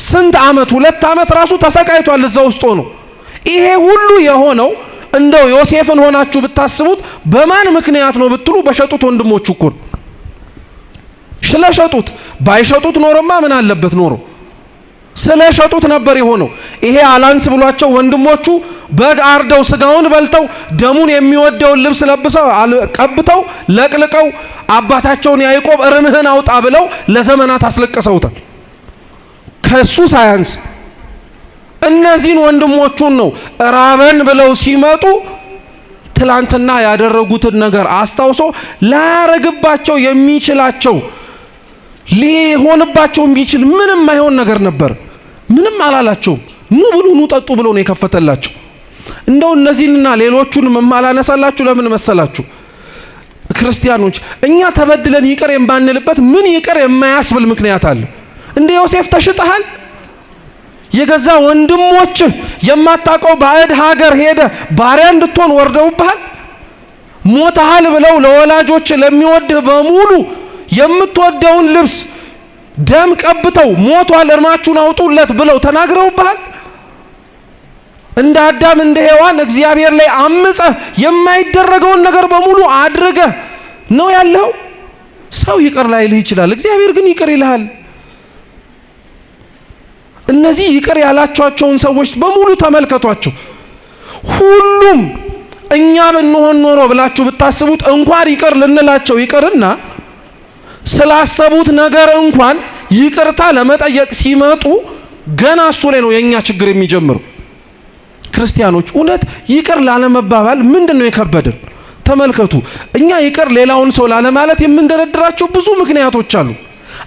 ስንት ዓመት 2 ዓመት ራሱ ተሰቃይቷል እዛ ውስጥ ሆኖ። ይሄ ሁሉ የሆነው እንደው ዮሴፍን ሆናችሁ ብታስቡት በማን ምክንያት ነው ብትሉ በሸጡት ወንድሞቹ እኮ ነው። ስለሸጡት። ባይሸጡት ኖሮማ ምን አለበት ኖሮ ስለሸጡት ነበር የሆነው። ይሄ አላንስ ብሏቸው ወንድሞቹ በግ አርደው ስጋውን በልተው ደሙን የሚወደውን ልብስ ለብሰው ቀብተው ለቅልቀው አባታቸውን ያዕቆብ እርምህን አውጣ ብለው ለዘመናት አስለቅሰውታል። ከሱ ሳያንስ እነዚህን ወንድሞቹን ነው ራበን ብለው ሲመጡ ትላንትና ያደረጉትን ነገር አስታውሶ ላያረግባቸው የሚችላቸው ሊሆንባቸው የሚችል ምንም አይሆን ነገር ነበር። ምንም አላላቸውም። ኑ ብሉ፣ ኑ ጠጡ ብሎ ነው የከፈተላቸው። እንደው እነዚህንና ሌሎቹን የማላነሳላችሁ ለምን መሰላችሁ? ክርስቲያኖች እኛ ተበድለን ይቅር የማንልበት ምን ይቅር የማያስብል ምክንያት አለ? እንደ ዮሴፍ ተሽጠሃል። የገዛ ወንድሞችህ የማታውቀው ባዕድ ሀገር ሄደ ባሪያ እንድትሆን ወርደውብሃል። ሞተሃል ብለው ለወላጆች ለሚወድህ በሙሉ የምትወደውን ልብስ ደም ቀብተው ሞቷል እርማችሁን አውጡለት ብለው ተናግረውብሃል። እንደ አዳም እንደ ሔዋን እግዚአብሔር ላይ አምፀህ የማይደረገውን ነገር በሙሉ አድርገህ ነው ያለው። ሰው ይቅር ላይልህ ይችላል፣ እግዚአብሔር ግን ይቅር ይልሃል። እነዚህ ይቅር ያላቸዋቸውን ሰዎች በሙሉ ተመልከቷቸው። ሁሉም እኛ ብንሆን ኖሮ ብላችሁ ብታስቡት እንኳን ይቅር ልንላቸው ይቅርና ስላሰቡት ነገር እንኳን ይቅርታ ለመጠየቅ ሲመጡ ገና እሱ ላይ ነው የእኛ ችግር የሚጀምረው። ክርስቲያኖች እውነት ይቅር ላለመባባል ምንድን ነው የከበደን? ተመልከቱ። እኛ ይቅር ሌላውን ሰው ላለማለት የምንደረድራቸው ብዙ ምክንያቶች አሉ።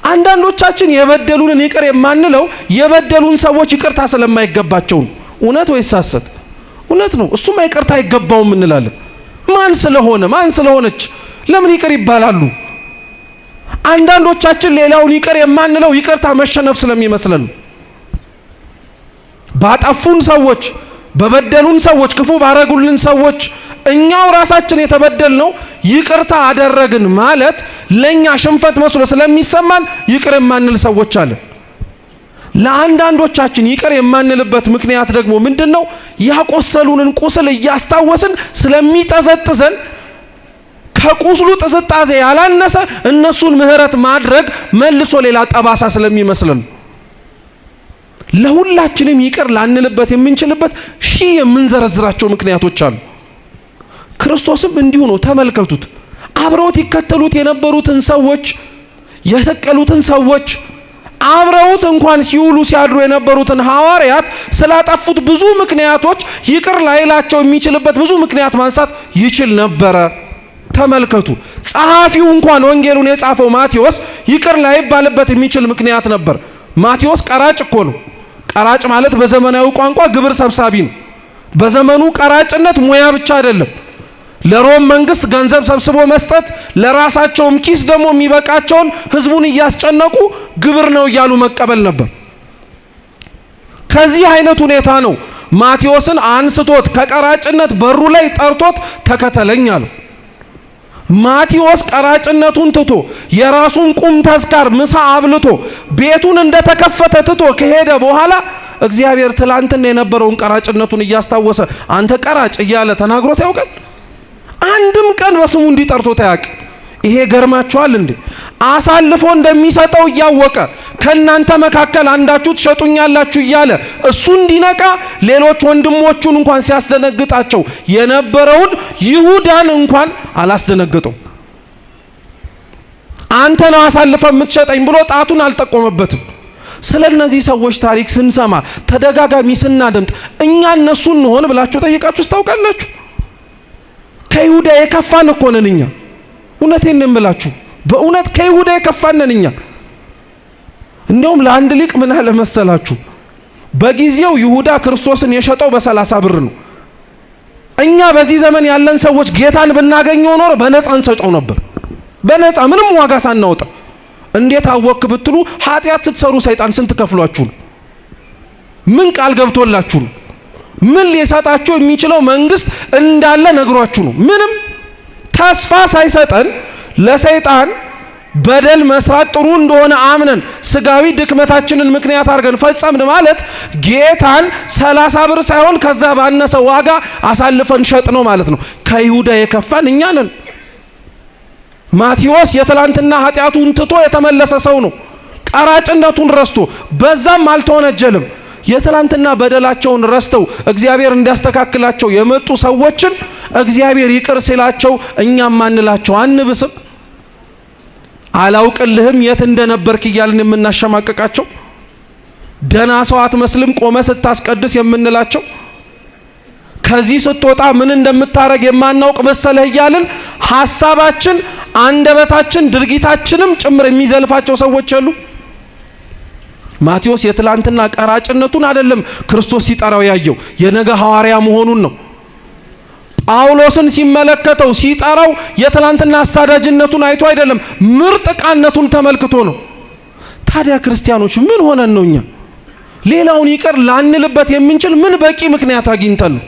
አንዳንዶቻችን የበደሉንን ይቅር የማንለው የበደሉን ሰዎች ይቅርታ ስለማይገባቸው ነው። እውነት ወይስ ሐሰት? እውነት ነው። እሱማ ይቅርታ አይገባውም እንላለን። ማን ስለሆነ ማን ስለሆነች ለምን ይቅር ይባላሉ? አንዳንዶቻችን ሌላውን ይቅር የማንለው ይቅርታ መሸነፍ ስለሚመስለን ባጠፉን ሰዎች፣ በበደሉን ሰዎች፣ ክፉ ባረጉልን ሰዎች እኛው ራሳችን የተበደልነው ይቅርታ አደረግን ማለት ለኛ ሽንፈት መስሎ ስለሚሰማን ይቅር የማንል ሰዎች አለን። ለአንዳንዶቻችን ይቅር የማንልበት ምክንያት ደግሞ ምንድን ነው? ያቆሰሉንን ቁስል እያስታወስን ስለሚጠዘጥዘን ከቁስሉ ጥዝጣዜ ያላነሰ እነሱን ምህረት ማድረግ መልሶ ሌላ ጠባሳ ስለሚመስለን ለሁላችንም ይቅር ላንልበት የምንችልበት ሺህ የምንዘረዝራቸው ምክንያቶች አሉ። ክርስቶስም እንዲሁ ነው። ተመልከቱት። አብረውት ይከተሉት የነበሩትን ሰዎች፣ የሰቀሉትን ሰዎች፣ አብረውት እንኳን ሲውሉ ሲያድሩ የነበሩትን ሐዋርያት ስላጠፉት ብዙ ምክንያቶች ይቅር ላይላቸው የሚችልበት ብዙ ምክንያት ማንሳት ይችል ነበረ። ተመልከቱ። ጸሐፊው እንኳን ወንጌሉን የጻፈው ማቴዎስ ይቅር ላይባልበት የሚችል ምክንያት ነበር። ማቴዎስ ቀራጭ እኮ ነው። ቀራጭ ማለት በዘመናዊ ቋንቋ ግብር ሰብሳቢ ነው። በዘመኑ ቀራጭነት ሙያ ብቻ አይደለም። ለሮም መንግስት ገንዘብ ሰብስቦ መስጠት፣ ለራሳቸውም ኪስ ደግሞ የሚበቃቸውን ህዝቡን እያስጨነቁ ግብር ነው እያሉ መቀበል ነበር። ከዚህ አይነት ሁኔታ ነው ማቴዎስን አንስቶት ከቀራጭነት በሩ ላይ ጠርቶት ተከተለኝ አለው። ማቴዎስ ቀራጭነቱን ትቶ የራሱን ቁም ተዝካር ምሳ አብልቶ ቤቱን እንደተከፈተ ትቶ ከሄደ በኋላ እግዚአብሔር ትላንትና የነበረውን ቀራጭነቱን እያስታወሰ አንተ ቀራጭ እያለ ተናግሮት ያውቃል? አንድም ቀን በስሙ እንዲጠርቶት አያውቅም። ይሄ ገርማችኋል እንዴ? አሳልፎ እንደሚሰጠው እያወቀ ከእናንተ መካከል አንዳችሁ ትሸጡኛላችሁ እያለ እሱ እንዲነቃ ሌሎች ወንድሞቹን እንኳን ሲያስደነግጣቸው የነበረውን ይሁዳን እንኳን አላስደነግጠው። አንተ ነው አሳልፈ የምትሸጠኝ ብሎ ጣቱን አልጠቆመበትም። ስለ እነዚህ ሰዎች ታሪክ ስንሰማ ተደጋጋሚ ስናደምጥ እኛ እነሱ እንሆን ብላችሁ ጠይቃችሁ ታውቃላችሁ? ከይሁዳ የከፋን እኮ ነን እኛ። እውነቴን ነው የምላችሁ፣ በእውነት ከይሁዳ የከፋን ነን እኛ። እንደውም ለአንድ ሊቅ ምን አለ መሰላችሁ? በጊዜው ይሁዳ ክርስቶስን የሸጠው በ30 ብር ነው። እኛ በዚህ ዘመን ያለን ሰዎች ጌታን ብናገኘው ኖሮ በነፃ እንሰጠው ነበር። በነፃ ምንም ዋጋ ሳናወጣ። እንዴት አወክ ብትሉ ኃጢአት ስትሰሩ ሰይጣን ስንት ከፍሏችሁ ነው? ምን ቃል ገብቶላችሁ ነው? ምን ሊሰጣችሁ የሚችለው መንግስት እንዳለ ነግሯችሁ ነው? ምንም ተስፋ ሳይሰጠን ለሰይጣን በደል መስራት ጥሩ እንደሆነ አምነን ስጋዊ ድክመታችንን ምክንያት አድርገን ፈጸምን ማለት ጌታን 30 ብር ሳይሆን ከዛ ባነሰ ዋጋ አሳልፈን ሸጥ ነው ማለት ነው። ከይሁዳ የከፋን እኛ ነን። ማቴዎስ የትላንትና ኃጢአቱን ትቶ የተመለሰ ሰው ነው። ቀራጭነቱን ረስቶ በዛም አልተወነጀልም። የትላንትና በደላቸውን ረስተው እግዚአብሔር እንዲያስተካክላቸው የመጡ ሰዎችን እግዚአብሔር ይቅር ሲላቸው እኛም ማንላቸው አንብስም? አላውቅልህም የት እንደነበርክ እያልን የምናሸማቀቃቸው ደና ሰው አትመስልም ቆመ ስታስቀድስ የምንላቸው፣ ከዚህ ስትወጣ ምን እንደምታረግ የማናውቅ መሰለህ እያልን ሀሳባችን፣ አንደበታችን፣ ድርጊታችንም ጭምር የሚዘልፋቸው ሰዎች አሉ። ማቴዎስ የትላንትና ቀራጭነቱን አይደለም ክርስቶስ ሲጠራው ያየው የነገ ሐዋርያ መሆኑን ነው። ጳውሎስን ሲመለከተው ሲጠራው የትላንትና አሳዳጅነቱን አይቶ አይደለም፣ ምርጥ ዕቃነቱን ተመልክቶ ነው። ታዲያ ክርስቲያኖች ምን ሆነን ነው እኛ ሌላውን ይቅር ላንልበት የምንችል? ምን በቂ ምክንያት አግኝተን ነው?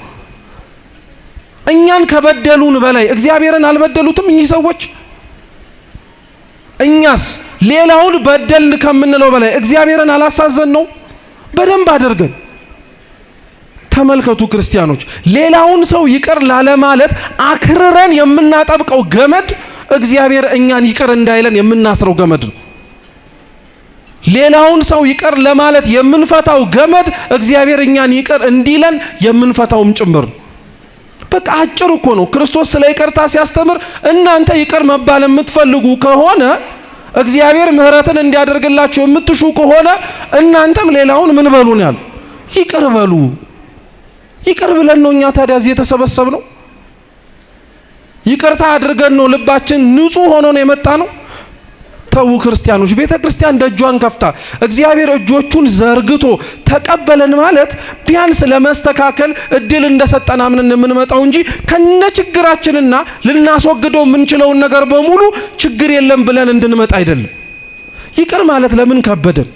እኛን ከበደሉን በላይ እግዚአብሔርን አልበደሉትም እኚህ ሰዎች? እኛስ ሌላውን በደልን ከምንለው በላይ እግዚአብሔርን አላሳዘን ነው? በደንብ አድርገን ተመልከቱ ክርስቲያኖች፣ ሌላውን ሰው ይቅር ላለማለት አክርረን የምናጠብቀው ገመድ እግዚአብሔር እኛን ይቅር እንዳይለን የምናስረው ገመድ ነው። ሌላውን ሰው ይቅር ለማለት የምንፈታው ገመድ እግዚአብሔር እኛን ይቅር እንዲለን የምንፈታውም ጭምር ነው። በቃ አጭር እኮ ነው። ክርስቶስ ስለ ይቅርታ ሲያስተምር እናንተ ይቅር መባል የምትፈልጉ ከሆነ፣ እግዚአብሔር ምሕረትን እንዲያደርግላችሁ የምትሹ ከሆነ እናንተም ሌላውን ምን በሉ ነው ያሉ? ይቅር በሉ። ይቅር ብለን ነው እኛ ታዲያ እዚህ የተሰበሰብነው። ይቅርታ አድርገን ነው ልባችን ንጹህ ሆኖ ነው የመጣነው። ተዉ ክርስቲያኖች፣ ቤተ ክርስቲያን ደጇን ከፍታ እግዚአብሔር እጆቹን ዘርግቶ ተቀበለን ማለት ቢያንስ ለመስተካከል እድል እንደሰጠን አምነን የምንመጣው እንጂ ከነ ችግራችንና ልናስወግደው የምንችለውን ነገር በሙሉ ችግር የለም ብለን እንድንመጣ አይደለም። ይቅር ማለት ለምን ከበደን?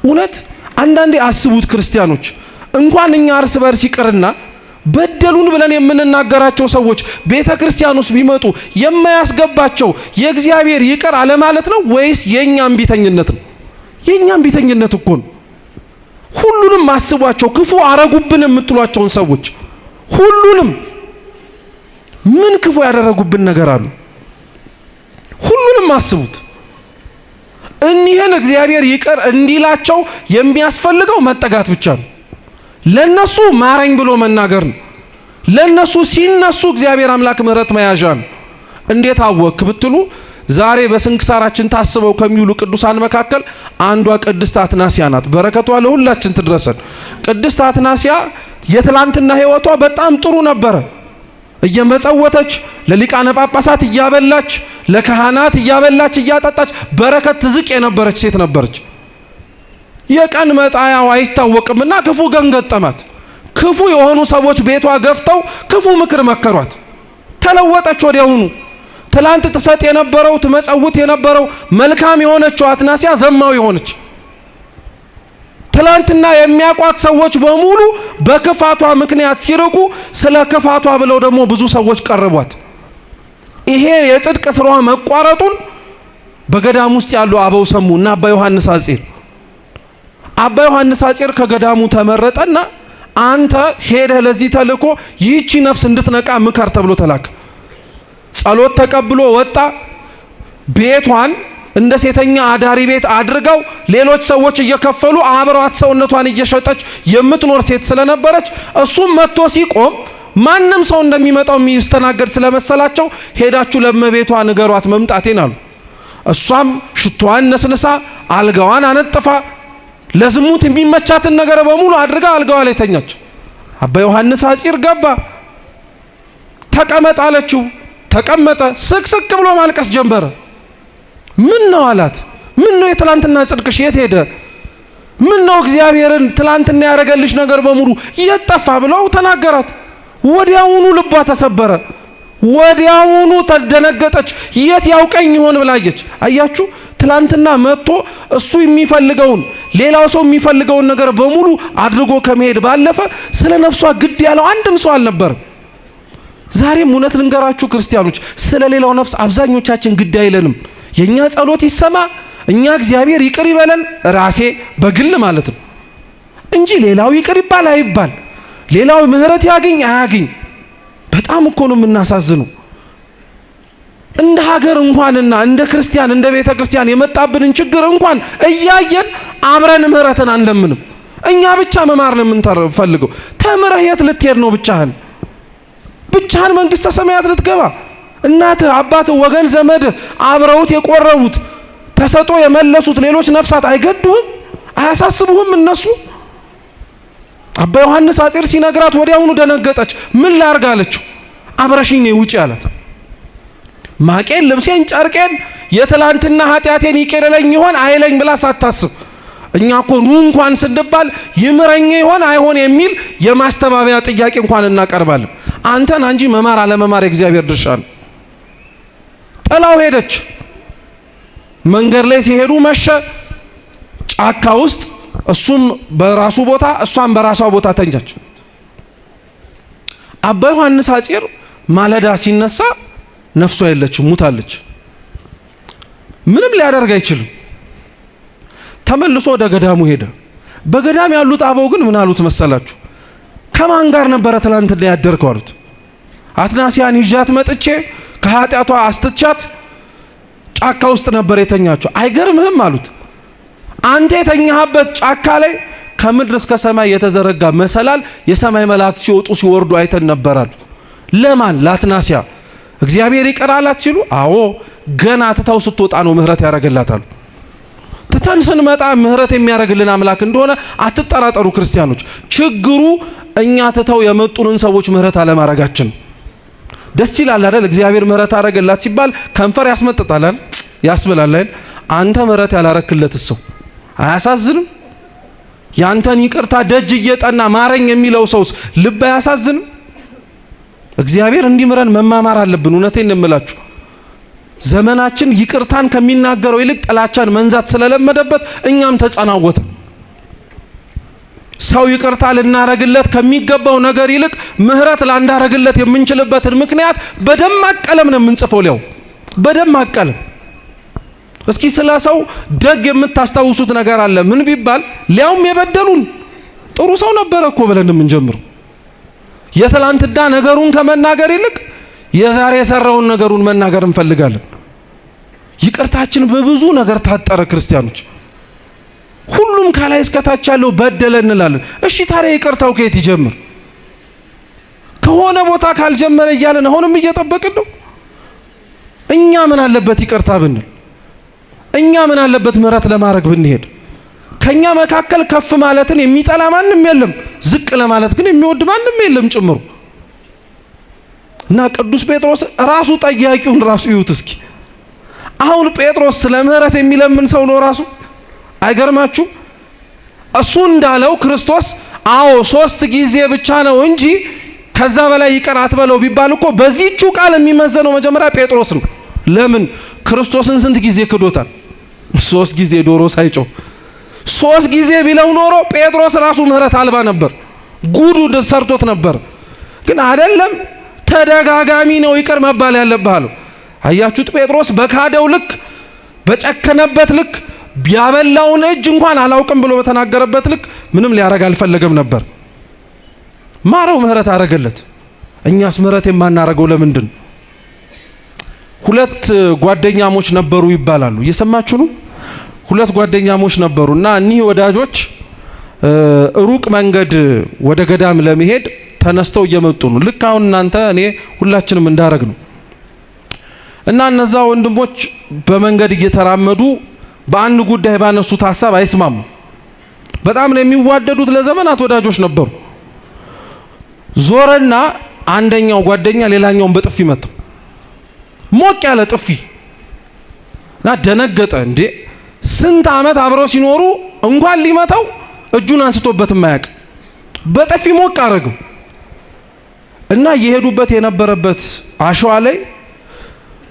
እውነት አንዳንዴ አስቡት ክርስቲያኖች፣ እንኳን እኛ እርስ በርስ ይቅርና በደሉን ብለን የምንናገራቸው ሰዎች ቤተ ክርስቲያን ውስጥ ቢመጡ የማያስገባቸው የእግዚአብሔር ይቅር አለማለት ነው ወይስ የኛ እምቢተኝነት ነው? የኛ እምቢተኝነት እኮ ነው። ሁሉንም አስቧቸው። ክፉ አረጉብን የምትሏቸውን ሰዎች ሁሉንም ምን ክፉ ያደረጉብን ነገር አሉ? ሁሉንም አስቡት። እኒህን እግዚአብሔር ይቅር እንዲላቸው የሚያስፈልገው መጠጋት ብቻ ነው። ለነሱ ማረኝ ብሎ መናገር ነው። ለነሱ ሲነሱ እግዚአብሔር አምላክ ምሕረት መያዣ ነው። እንዴት አወክ ብትሉ ዛሬ በስንክሳራችን ታስበው ከሚውሉ ቅዱሳን መካከል አንዷ ቅድስት አትናሲያ ናት። በረከቷ ለሁላችን ትድረሰን። ቅድስት አትናሲያ የትላንትና ሕይወቷ በጣም ጥሩ ነበረ። እየመጸወተች ለሊቃነ ጳጳሳት እያበላች፣ ለካህናት እያበላች እያጠጣች በረከት ትዝቅ የነበረች ሴት ነበረች። የቀን መጣያው አይታወቅምና ክፉ ገን ገጠማት። ክፉ የሆኑ ሰዎች ቤቷ ገፍተው ክፉ ምክር መከሯት። ተለወጠች ወዲያውኑ። ትላንት ትሰጥ የነበረው ትመጸውት የነበረው መልካም የሆነችው አትናሲያ ዘማዊ ሆነች። ትላንትና የሚያውቋት ሰዎች በሙሉ በክፋቷ ምክንያት ሲርቁ፣ ስለ ክፋቷ ብለው ደግሞ ብዙ ሰዎች ቀረቧት። ይሄ የጽድቅ ስራዋ መቋረጡን በገዳም ውስጥ ያሉ አበው ሰሙ እና አባ ዮሐንስ አጼር አባ ዮሐንስ አጼር ከገዳሙ ተመረጠና አንተ ሄደህ ለዚህ ተልእኮ ይህቺ ነፍስ እንድትነቃ ምከር ተብሎ ተላከ። ጸሎት ተቀብሎ ወጣ። ቤቷን እንደ ሴተኛ አዳሪ ቤት አድርገው ሌሎች ሰዎች እየከፈሉ አብረዋት ሰውነቷን እየሸጠች የምትኖር ሴት ስለነበረች እሱም መጥቶ ሲቆም ማንም ሰው እንደሚመጣው የሚስተናገድ ስለመሰላቸው ሄዳችሁ ለመቤቷ ንገሯት መምጣቴን አሉ። እሷም ሽቶዋን ነስንሳ አልጋዋን አነጥፋ ለዝሙት የሚመቻትን ነገር በሙሉ አድርጋ አልጋዋ ላይ ተኛች። አባ ዮሐንስ ሐጺር ገባ። ተቀመጥ አለችው። ተቀመጠ። ስቅስቅ ብሎ ማልቀስ ጀመረ። ምን ነው አላት። ምን ነው የትላንትና ጽድቅሽ የት ሄደ? ምን ነው እግዚአብሔርን ትላንትና ያደረገልሽ ነገር በሙሉ የት ጠፋ? ብለው ተናገራት። ወዲያውኑ ልቧ ተሰበረ። ወዲያውኑ ተደነገጠች። የት ያውቀኝ ይሆን ብላየች። አያችሁ፣ ትላንትና መጥቶ እሱ የሚፈልገውን ሌላው ሰው የሚፈልገውን ነገር በሙሉ አድርጎ ከመሄድ ባለፈ ስለ ነፍሷ ግድ ያለው አንድም ሰው አልነበርም። ዛሬም እውነት ልንገራችሁ ክርስቲያኖች፣ ስለ ሌላው ነፍስ አብዛኞቻችን ግድ አይለንም። የኛ ጸሎት ይሰማ፣ እኛ እግዚአብሔር ይቅር ይበለን፣ ራሴ በግል ማለት ነው እንጂ ሌላው ይቅር ይባል አይባል፣ ሌላው ምህረት ያግኝ አያግኝ፣ በጣም እኮ ነው የምናሳዝነው። እንደ ሀገር እንኳንና እንደ ክርስቲያን እንደ ቤተ ክርስቲያን የመጣብንን ችግር እንኳን እያየን አብረን ምህረትን አንለምንም። እኛ ብቻ መማር ነው የምንፈልገው። ተምረህ የት ልትሄድ ነው? ብቻህን ብቻህን መንግስተ ሰማያት ልትገባ? እናትህ፣ አባትህ፣ ወገን ዘመድህ አብረውት የቆረቡት ተሰጦ የመለሱት ሌሎች ነፍሳት አይገዱህም? አያሳስቡህም እነሱ? አባ ዮሐንስ ሐፂር ሲነግራት ወዲያውኑ ደነገጠች። ምን ላርግ አለችው። አብረሽኝ ነይ ውጪ አላት። ማቄን፣ ልብሴን፣ ጨርቄን የትላንትና ኃጢአቴን ይቅር ይለኝ ይሆን አይለኝ ብላ ሳታስብ፣ እኛ እኮ ኑ እንኳን ስንባል ይምረኝ ይሆን አይሆን የሚል የማስተባበያ ጥያቄ እንኳን እናቀርባለን። አንተን እንጂ መማር አለመማር የእግዚአብሔር ድርሻ ነው። ጥላው ሄደች። መንገድ ላይ ሲሄዱ መሸ። ጫካ ውስጥ እሱም በራሱ ቦታ እሷም በራሷ ቦታ ተኛች። አባ ዮሐንስ ሐፂር ማለዳ ሲነሳ ነፍሷ የለችም፣ ሙታለች። ምንም ሊያደርግ አይችልም። ተመልሶ ወደ ገዳሙ ሄደ። በገዳም ያሉት አበው ግን ምን አሉት መሰላችሁ? ከማን ጋር ነበረ ትላንትና ያደርከው አሉት። አትናሲያን ይዣት መጥቼ ከኃጢአቷ አስትቻት ጫካ ውስጥ ነበር የተኛቸው። አይገርምህም አሉት። አንተ የተኛህበት ጫካ ላይ ከምድር እስከ ሰማይ የተዘረጋ መሰላል የሰማይ መላእክት ሲወጡ ሲወርዱ አይተን ነበራል። ለማን? ለአትናሲያ። እግዚአብሔር ይቅር አላት ሲሉ፣ አዎ ገና ትታው ስትወጣ ነው ምህረት ያደረገላታል። ትተን ስንመጣ ምህረት የሚያደርግልን አምላክ እንደሆነ አትጠራጠሩ ክርስቲያኖች። ችግሩ እኛ ትተው የመጡንን ሰዎች ምህረት አለማድረጋችን። ደስ ይላል አይደል? እግዚአብሔር ምህረት አደረገላት ሲባል ከንፈር ያስመጥጣል ያስብላል አይደል? አንተ ምህረት ያላረክለት ሰው አያሳዝንም? ያንተን ይቅርታ ደጅ እየጠና ማረኝ የሚለው ሰውስ ልብ አያሳዝንም? እግዚአብሔር እንዲምረን መማማር አለብን። እውነቴን ነው የምላችሁ። ዘመናችን ይቅርታን ከሚናገረው ይልቅ ጥላቻን መንዛት ስለለመደበት እኛም ተጸናወተ። ሰው ይቅርታ ልናረግለት ከሚገባው ነገር ይልቅ ምህረት ላንዳረግለት የምንችልበትን ምክንያት በደማቅ ቀለም ነው የምንጽፈው። ሊያው በደማቅ ቀለም። እስኪ ስለ ሰው ደግ የምታስታውሱት ነገር አለ ምን ቢባል፣ ሊያውም የበደሉን ጥሩ ሰው ነበረ እኮ ብለን የምንጀምረው የትላንትና ነገሩን ከመናገር ይልቅ የዛሬ የሰራውን ነገሩን መናገር እንፈልጋለን። ይቅርታችን በብዙ ነገር ታጠረ። ክርስቲያኖች ሁሉም ከላይ እስከታች ያለው በደለ እንላለን። እሺ ታዲያ ይቅርታው ከየት ይጀምር? ከሆነ ቦታ ካልጀመረ እያለን አሁንም እየጠበቅን ነው። እኛ ምን አለበት ይቅርታ ብንል? እኛ ምን አለበት ምህረት ለማድረግ ብንሄድ? ከኛ መካከል ከፍ ማለትን የሚጠላ ማንም የለም፣ ዝቅ ለማለት ግን የሚወድ ማንም የለም ጭምሩ። እና ቅዱስ ጴጥሮስ ራሱ ጠያቂውን ራሱ እዩት እስኪ። አሁን ጴጥሮስ ስለ ምህረት የሚለምን ሰው ነው ራሱ። አይገርማችሁ? እሱ እንዳለው ክርስቶስ አዎ 3 ጊዜ ብቻ ነው እንጂ ከዛ በላይ ይቅር አትበለው ቢባል እኮ በዚህቹ ቃል የሚመዘነው መጀመሪያ ጴጥሮስ ነው። ለምን? ክርስቶስን ስንት ጊዜ ክዶታል? 3 ጊዜ ዶሮ ሳይጮህ 3 ጊዜ ቢለው ኖሮ ጴጥሮስ ራሱ ምህረት አልባ ነበር፣ ጉዱ ሰርቶት ነበር። ግን አይደለም፣ ተደጋጋሚ ነው ይቅር መባል ያለብህ አለው። አያችሁት? ጴጥሮስ በካደው ልክ በጨከነበት ልክ ያበላውን እጅ እንኳን አላውቅም ብሎ በተናገረበት ልክ ምንም ሊያረግ አልፈለገም ነበር። ማረው፣ ምህረት አረገለት። እኛስ ምህረት የማናረገው ለምንድን? ሁለት ጓደኛሞች ነበሩ ይባላሉ። እየሰማችሁ ነው? ሁለት ጓደኛሞች ነበሩ እና እኒህ ወዳጆች ሩቅ መንገድ ወደ ገዳም ለመሄድ ተነስተው እየመጡ ነው። ልክ አሁን እናንተ እኔ ሁላችንም እንዳረግ ነው። እና እነዛ ወንድሞች በመንገድ እየተራመዱ በአንድ ጉዳይ ባነሱት ሀሳብ አይስማሙ። በጣም ነው የሚዋደዱት፣ ለዘመናት ወዳጆች ነበሩ። ዞረና አንደኛው ጓደኛ ሌላኛውን በጥፊ መታው፣ ሞቅ ያለ ጥፊ እና ደነገጠ። እንዴ ስንት ዓመት አብረው ሲኖሩ እንኳን ሊመታው እጁን አንስቶበት የማያውቅ በጥፊ ሞቅ አረገው። እና የሄዱበት የነበረበት አሸዋ ላይ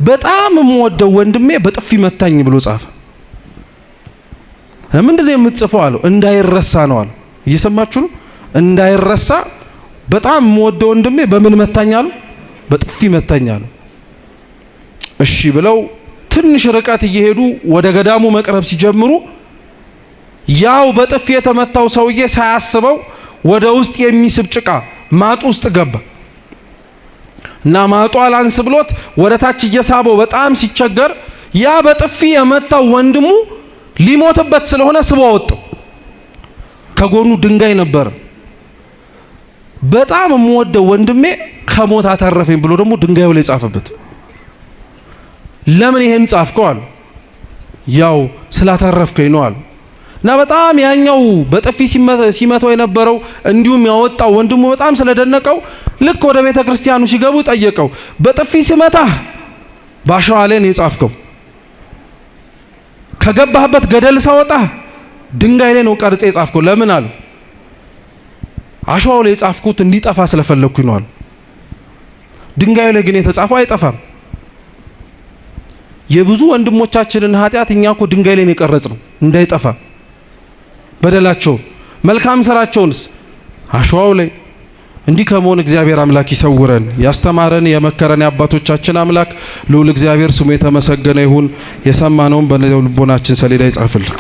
በጣም የምወደው ወንድሜ በጥፊ መታኝ ብሎ ጻፈ። ምንድን ነው የምትጽፈው አለው። እንዳይረሳ ነው አለው። እየሰማችሁ ነው? እንዳይረሳ በጣም የምወደው ወንድሜ በምን መታኝ አለው? በጥፊ መታኝ አለው። እሺ ብለው ትንሽ ርቀት እየሄዱ ወደ ገዳሙ መቅረብ ሲጀምሩ ያው በጥፊ የተመታው ሰውዬ ሳያስበው ወደ ውስጥ የሚስብ ጭቃ ማጡ ውስጥ ገባ እና ማጡ አላንስ ብሎት ወደ ታች እየሳበው በጣም ሲቸገር ያ በጥፊ የመታው ወንድሙ ሊሞትበት ስለሆነ ስቦ አወጣው። ከጎኑ ድንጋይ ነበር። በጣም የምወደው ወንድሜ ከሞት አተረፈኝ ብሎ ደግሞ ድንጋዩ ላይ ጻፈበት። ለምን ይሄን ጻፍከው አሉ። ያው ስላተረፍከኝ ነው አሉ። እና በጣም ያኛው በጥፊ ሲመታው የነበረው እንዲሁም ያወጣው ወንድሙ በጣም ስለደነቀው ልክ ወደ ቤተ ክርስቲያኑ ሲገቡ ጠየቀው። በጥፊ ሲመታ ባሸዋ ላይ ነው የጻፍከው፣ ከገባህበት ገደል ሳወጣ ድንጋይ ላይ ነው ቀርጼ የጻፍከው ለምን አሉ። አሸዋው ላይ የጻፍኩት እንዲጠፋ ስለፈለግኩኝ ነው አሉ። ድንጋዩ ላይ ግን የተጻፈው አይጠፋም። የብዙ ወንድሞቻችንን ኃጢአት እኛ እኮ ድንጋይ ላይ ነው የቀረጽነው እንዳይጠፋ በደላቸው፣ መልካም ስራቸውንስ አሸዋው ላይ። እንዲህ ከመሆን እግዚአብሔር አምላክ ይሰውረን። ያስተማረን የመከረን የአባቶቻችን አምላክ ልዑል እግዚአብሔር ስሙ የተመሰገነ ይሁን። የሰማነውን በልቦናችን ሰሌዳ ይጻፍልን።